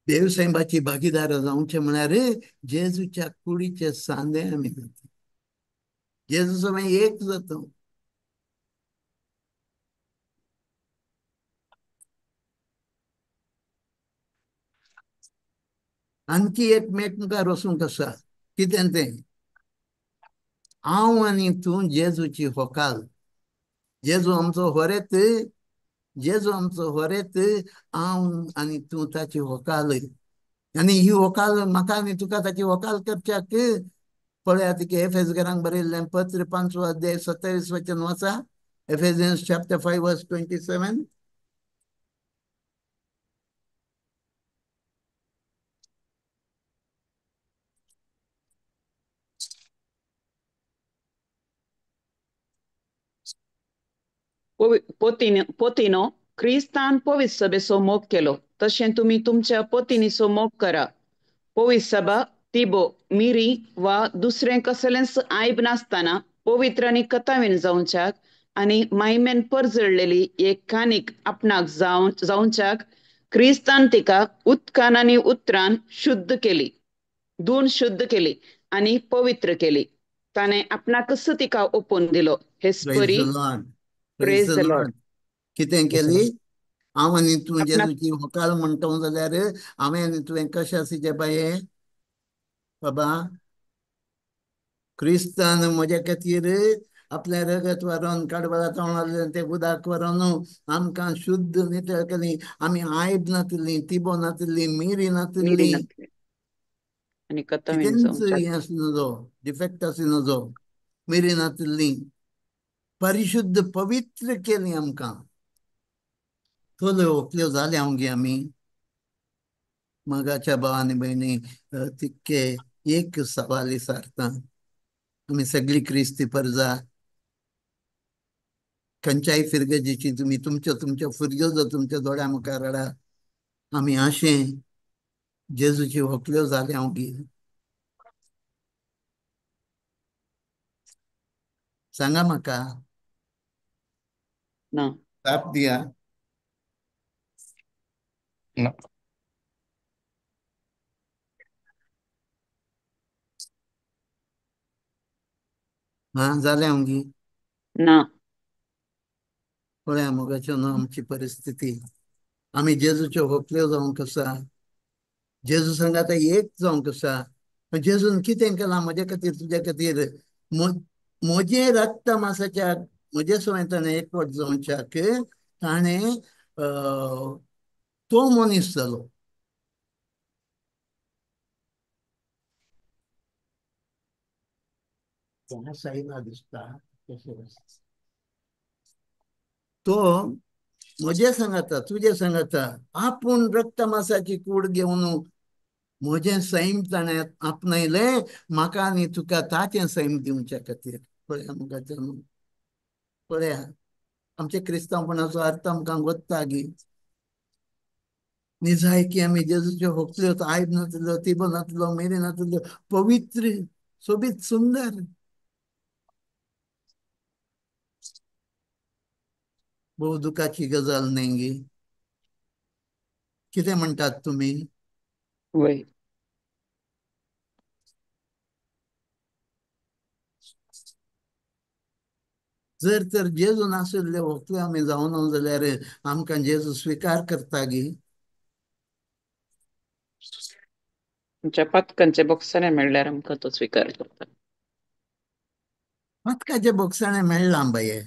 देव सायबाची भागीदार जावचें म्हळ्यार जेजूच्या कुडीचे सांदे आमी जाता. जेजू सगळें एक जाता. आणखी एकमेक मुखार वचूंक आसा. कितें तें? हांव आनी तूं जेजूची होकाल. जेजू आमचो होरेत, जेजू आमचो होरेत, हांव आनी तूं ताची होकाल. आनी ही होकाल म्हाका आनी तुका ताची होकाल करच्याक पळया तिका एफेसगरांक बरयल्लें पत्र 5 अध्याय 27 वचन वाचा. Ephesians chapter 5 verse 27. पोतीनो क्रिस्तान पवित्र सभेचो मोग केलो, तशें तुमी तुमच्या पोतिनीचो मोग करा. पवित्र सभा तिबो मिरी वा दुसरें कसलेंच आयब नासतना पवित्र आनी कथावीन जावच्याक आनी मायमेन परजळलेली एक कानीक आपणाक जावच्याक क्रिस्तान तिका उदकान आनी उतरान शुद्ध केली, धुवन शुद्ध केली आनी पवित्र केली. ताणें आपणाकच तिका ओपून दिलो. हेच परी. Praise the Lord. कितें केली? हांव आनी तूं जेजूची होकाल म्हणटा जाल्यार हांवें आनी तुवें कशें आसचें बाये? बाबा क्रिस्तान म्हज्या खातीर आपलें रगत व्हरोन कडबळा तोंडांतल्यान तें उदक व्हरोन आमकां शुद्ध नितळ केली. आमी आयब नातिल्ली, तिबो नातिल्ली, मिरी नातिल्ली, कितेंच हें आसूं नजो, डिफेक्ट आसूं नजो, मिरी नातिल्ली, परिशुद्ध पवित्र केली आमकां. थोड्यो ओकल्यो जाल्या हांव आमी. मोगाच्या भाव आनी भयणी तितके एक सवाल विचारता. आमी सगळी क्रिस्ती परजा खंयच्याय फिरगजेची तुमी तुमच्यो तुमच्यो फुरग्यो जर तुमच्या दोळ्या मुखार हाडा, आमी अशें जेजूची होकल्यो जाल्या हांव गी? सांगा म्हाका. ना. जाप दिया. ना. हा जालें हांव गी? ना. पळया मोगाच्यो न्हू आमची परिस्थिती. आमी जेजूच्यो होकल्यो जावंक आसा, जेजू सांगाता एक जावंक आसा. जेजून कितें केलां म्हज्या खातीर तुज्या खातीर? म्हजें रक्त मासाच्या म्हजे सवंय ताणें एकवट जावच्याक ताणें तो मनीस जालो. सायबा दिसता तो म्हजे सांगाता तुजे सांगाता आपूण रक्तमासाची कूड घेवन म्हजें सैम ताणें आपणायलें म्हाका आनी तुका ताचें सैम दिवच्या खातीर. पळया म्हाका पळया आमच्या क्रिस्तांवपणाचो अर्थ आमकां गोत्ता गी. निजायकी आमी जेजूच्यो होकल्यो आयब नातलो तिबो नातलो मेरी नातलो पवित्र सोबीत सुंदर. भोव दुखाची गजाल न्ही गी. कितें म्हणटात तुमी? वय. जर तर जेजू नाशिल्ले होकले आमी जावना जाल्यार आमकां जेजू स्विकार करता गी? आमच्या पातकांचे बोगसाणे मेळ्ळ्यार आमकां तो स्विकार करता. पातकाचे बोगसाणे मेळ्ळां बाये.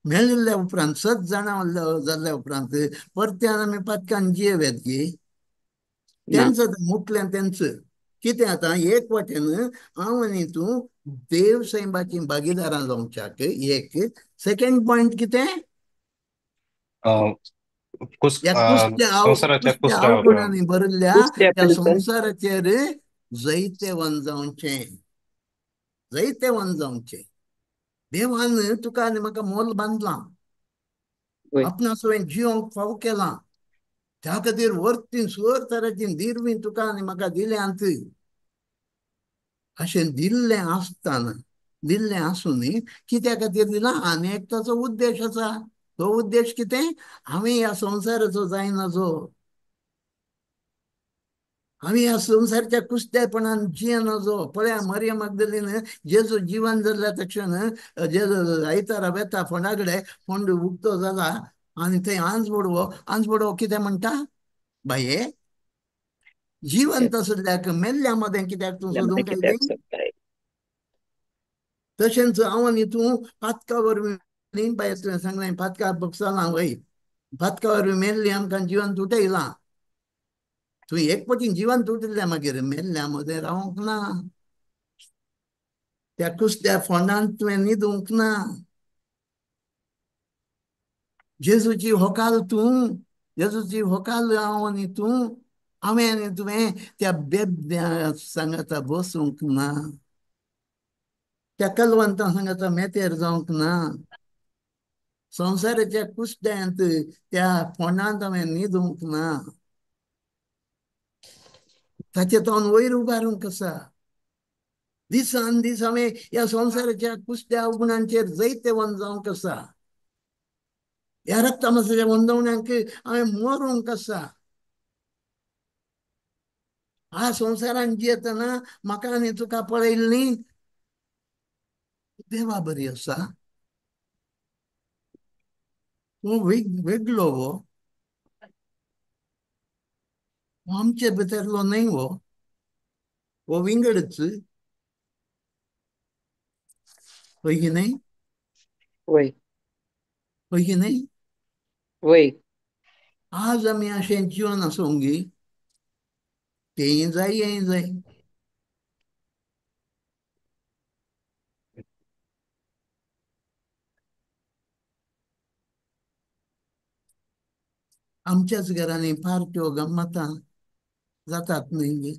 मेळिल्ल्या उपरांत सत जाणां जाल्ल्या उपरांत परत्यान आमी पातकान जियेत गी? तेंच मुकलें तेंच कितें आतां एक वाटेन हांव आनी तूं देव सैमाची भागीदारां जावच्याक एक. सेकंड पॉयंट कितें? ह्या अवगुणांनी भरिल्ल्या ह्या संवसाराचेर जैतेवन जावचें. जैतेवन जावचें. देवान तुका आनी म्हाका मोल बांदलां, आपणा सवें जिवंक फाव केलां. त्या खातीर वरती सुर तराची दिरवी तुका आनी म्हाका दिल्यांत. अशें दिल्लें आसतना दिल्लें आसूनय कित्या खातीर दिलां? आनी एक ताचो उद्देश आसा. तो उद्देश कितें? हांवें ह्या संवसाराचो जायना जो आमी ह्या संवसाराच्या कुस्तेपणान जियेना जो. पळया मरियम मगदलीन जेजू जिवन जाल्ल्या तक्षण जेजू आयतारा वेता फोंडा कडेन, फोंड उक्तो जाला आनी थंय आंज बडवो. आंज बडवो कितें म्हणटा? बाये जिवंत आशिल्ल्याक मेल्ल्या मदें कित्याक तूं सोदूंक आयली? तशेंच हांव आनी तूं पातका वरवीं बाये तुवें सांगलें पातका बगसालां वय, पातका वरवीं मेल्ली आमकां जिवन तुटयलां. तूं एक पटी जिवन तुटिल्लें मागीर मेल्ल्या मदें रावंक ना. त्या कुस्त्या फोंडांत तुवें न्हिदूंक ना. जेजूची होकाल तूं, जेजूची होकाल हांव आनी तूं, हांवें आनी तुवें त्या बेब्द्या सांगाता बसूंक ना. त्या कलवंता सांगाता मेतेर जावंक ना. संवसाराच्या कुस्त्यांत त्या फोंडांत हांवें न्हिदूंक ना. ताचे तोंड वयर उबारूंक आसा. दिसान दीस हांवें ह्या संवसाराच्या कुस्त्या अवगुणांचेर जैतेवन जावंक आसा. ह्या रक्तमासाच्या वंदवण्यांक हांवें मरूंक आसा. ह्या संवसारान जियेतना म्हाका आनी तुका पळयल्ली देवा बरी आसा. तूं वेगळो हो, आमचे भितरलो न्हय हो, हो विंगडच. हय की न्हय? वय. हय की न्हय? वय. आज आमी अशें जिवन आसूंक गी, तेंय जाय हेंय जाय. आमच्याच घरांनी पार्ट्यो गम्मतां जातात न्हय गी.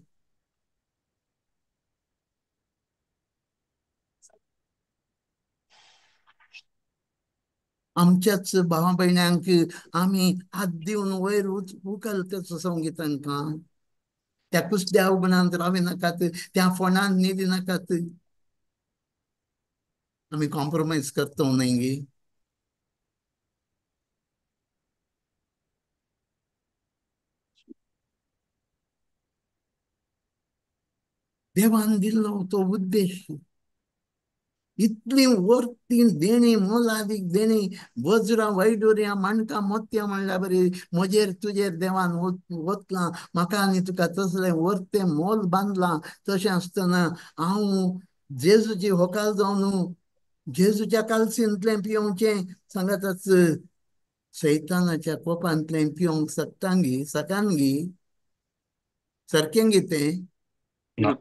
आमच्याच भावा भयण्यांक आमी हात दिवन वयर उखलताच संगी तांकां. त्या कुस्त्या अवगुणांत रावी नाकात, त्या फोंडांत न्हिदी नाकात. आमी कॉम्प्रोमायज करता न्हय गी. देवान दिल्लो तो उद्देश. इतली वर्ती देणी मोलादीक देणी वज्रां वैडुर्यां माणकां मोतयां म्हणल्यार बरी म्हजेर तुजेर देवान वतलां. म्हाका आनी तुका तसलें वर्तें मोल बांदलां. तशें आसतना हांव जेजूची होकाल जावन जेजूच्या कालसींतलें पिवचें सांगाताच सैतानाच्या कोपांतलें पिवंक शकतांगी सकानगी सारकें गी तें? ना.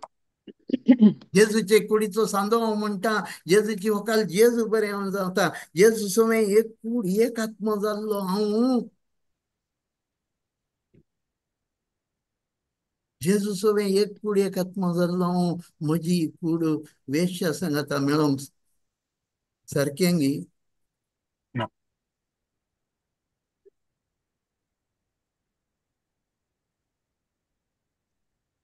जेजूचे कुडीचो सांदो हांव म्हणटा, जेजूची व्हंकल जेजू बरें हांव जाता, जेजू सवें एक कूड एक आत्मो जाल्लो हांव, जेजू सवें एक कूड एक आत्मो जाल्लो हांव, म्हजी कूड वेश्या सांगाता मेळोंक सारकें गी? ना.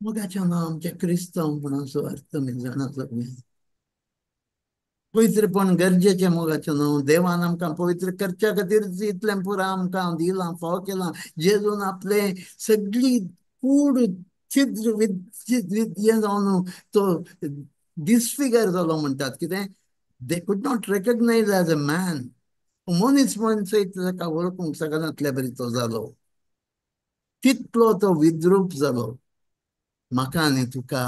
मोगाचें नांव आमच्या क्रिस्तांवपणाचो अर्थ मी जाणा सगळें. पवित्रपण गरजेचें मोगाचें नांव. देवान आमकां पवित्र करच्या खातीर इतलें पुरा आमकां दिलां, फाव केलां. जेजून आपले सगळी कूड छिद्र हें जावन तो डिसफिगर जालो म्हणटात. कितें? They could not recognise as a man. मनीस म्हण सयत ताका वळखूंक शकनातले बरी तो जालो, तितलो तो विद्रूप जालो. म्हाका आनी तुका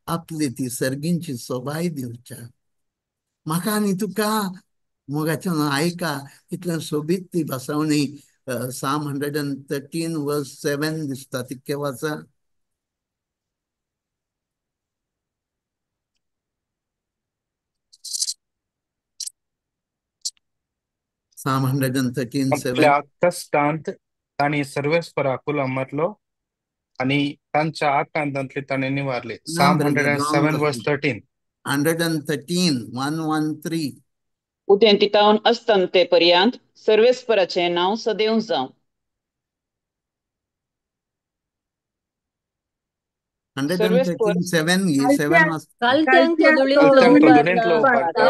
आपली ती सर्गींची सोबाय दिवच्या. म्हाका आनी तुका मोगाचें आयका कितलें सोबीत ती भासावणी. Psalm 113 verse 7 दिसता, तितकें वाचा. Psalm 113 7. आपल्या कश्टांत तांणी सर्वेस्पराक उलो मारलो आनी तांच्या आकांतांतले ताणें निवारले. Psalm 107 verse 13. 113 113. उदेंतीतावन अस्तंते पर्यंत सर्वेस्पराचें नांव सदैव जावं. 113 7 ही 7 कालत्यांक तो धुळींतलो उबारता,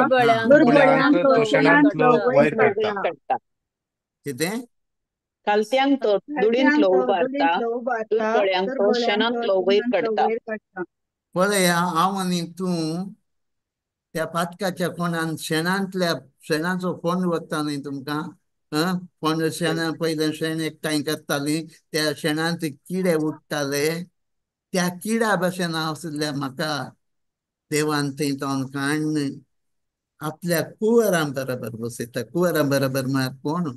दुर्बळ्यांक तो शेणांतलो वयर काडटा. कितें? कालत्यांक तो धुळींतलो उबारता, दुर्बळ्यांक तो शेणांतलो वयर काडटा. पळया, हांव आनी तूं त्या पातकाच्या कोणान शेणांतल्या शेणाचो फोंड वता न्ही तुमकां. फोंड शेणा पयलें शेण एकठांय करतालीं, त्या शेणांत किडे उडटाले. त्या किडा भशेन आसल्या म्हाका देवान थंय तावन काडून आपल्या कुंवरां बराबर बसयता. कुंवरां बराबर म्हळ्यार कोण?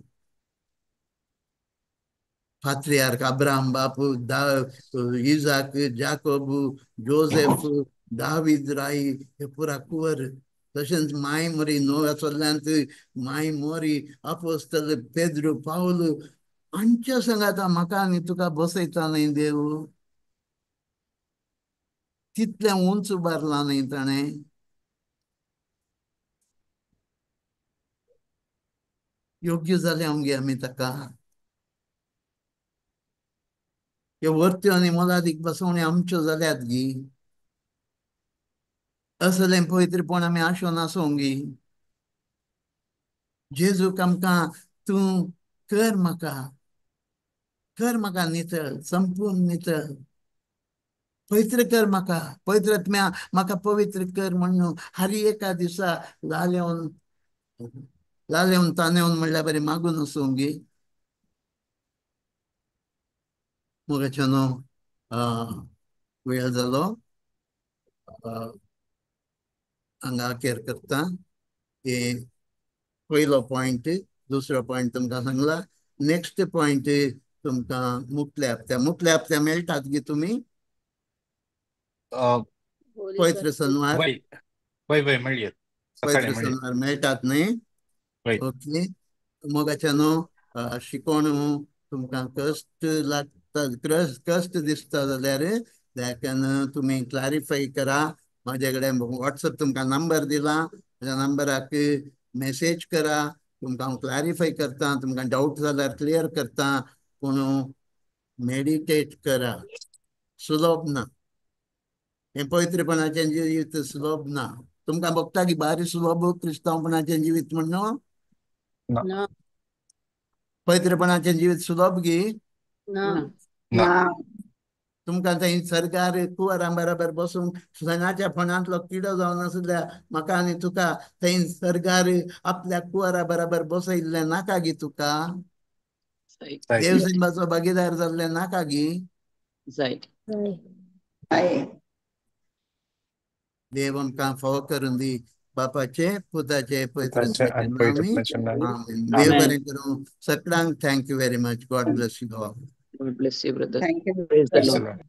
पात्रियार्क अब्राहम बापू, इजाक, जाकोब, जोसेफ, दावीद राई हे पुरा कुंवर. तशेंच माय मोरी नव्या चल्ल्यांत माय मोरी, अपोस्तल पेद्रू, पावल हांच्या सांगाता म्हाका आनी तुका बसयता न्ही देव. तितलें उंच उबारलां न्ही ताणें. योग्य जालें आमगे आमी ताका. ह्यो वरत्यो आनी मोलादीक बसवण्यो आमच्यो जाल्यात गी. असलें पवित्रपण आमी आशोन आसूंक गी. जेजूक आमकां तूं कर म्हाका, कर म्हाका नितळ, संपूर्ण नितळ, पवित्र कर म्हाका, पवित्र आत्म्या म्हाका पवित्र कर म्हणून हर एका दिसा लालेवन लालेवन तानेवन म्हणल्यार बरें मागून आसूंक गी. मोगाचें न्हू वेळ जालो, हांगा अखेर करता. हे पयलो पॉयंट. दुसरो पॉयंट तुमकां सांगला. नेक्स्ट पॉयंट तुमकां मुखल्या हप्त्या, मुखल्या हप्त्या मेळटात गी तुमी? पवित्र सनवार, वय वय मेळयत, पवित्र सनवार मेळटात न्ही? ओके. मोगाच्या न्हू शिकोण तुमकां कश्ट लागता, कश्ट दिसता जाल्यार देखून तुमी क्लॅरिफाय करा. म्हाजे कडेन वॉट्सएप तुमकां नंबर दिला, त्या नंबराक मॅसेज करा, तुमकां हांव क्लॅरिफाय करता. तुमकां डावट जाल्यार क्लियर करता. पूण मेडिटेट करा, सुलभ ना हें पवित्रपणाचें जिवीत, सुलभ ना. तुमकां भोगता की भारी सुलभ क्रिस्तांवपणाचें जिवीत म्हणून? पवित्रपणाचें जिवीत सुलभ गी? तुमकां थंय सरकार कुंवरां बराबर बसूंक शेणाच्या फोंडांतलो किडो जावन आसल्या म्हाका आनी तुका थंय सरकार आपल्या कुंवरा बराबर बसयल्लें नाका गी तुका? देवसिंबाचो भागीदार जाल्लें नाका गी? देव आमकां फावो करून दी. बापाचे, पुताचे, पवित्र आत्म्याचे नांवान आमेन. देव बरें करूं सगळ्यांक. Thank you very much. God bless you all. God bless you, brother. Thank you. Praise the Lord.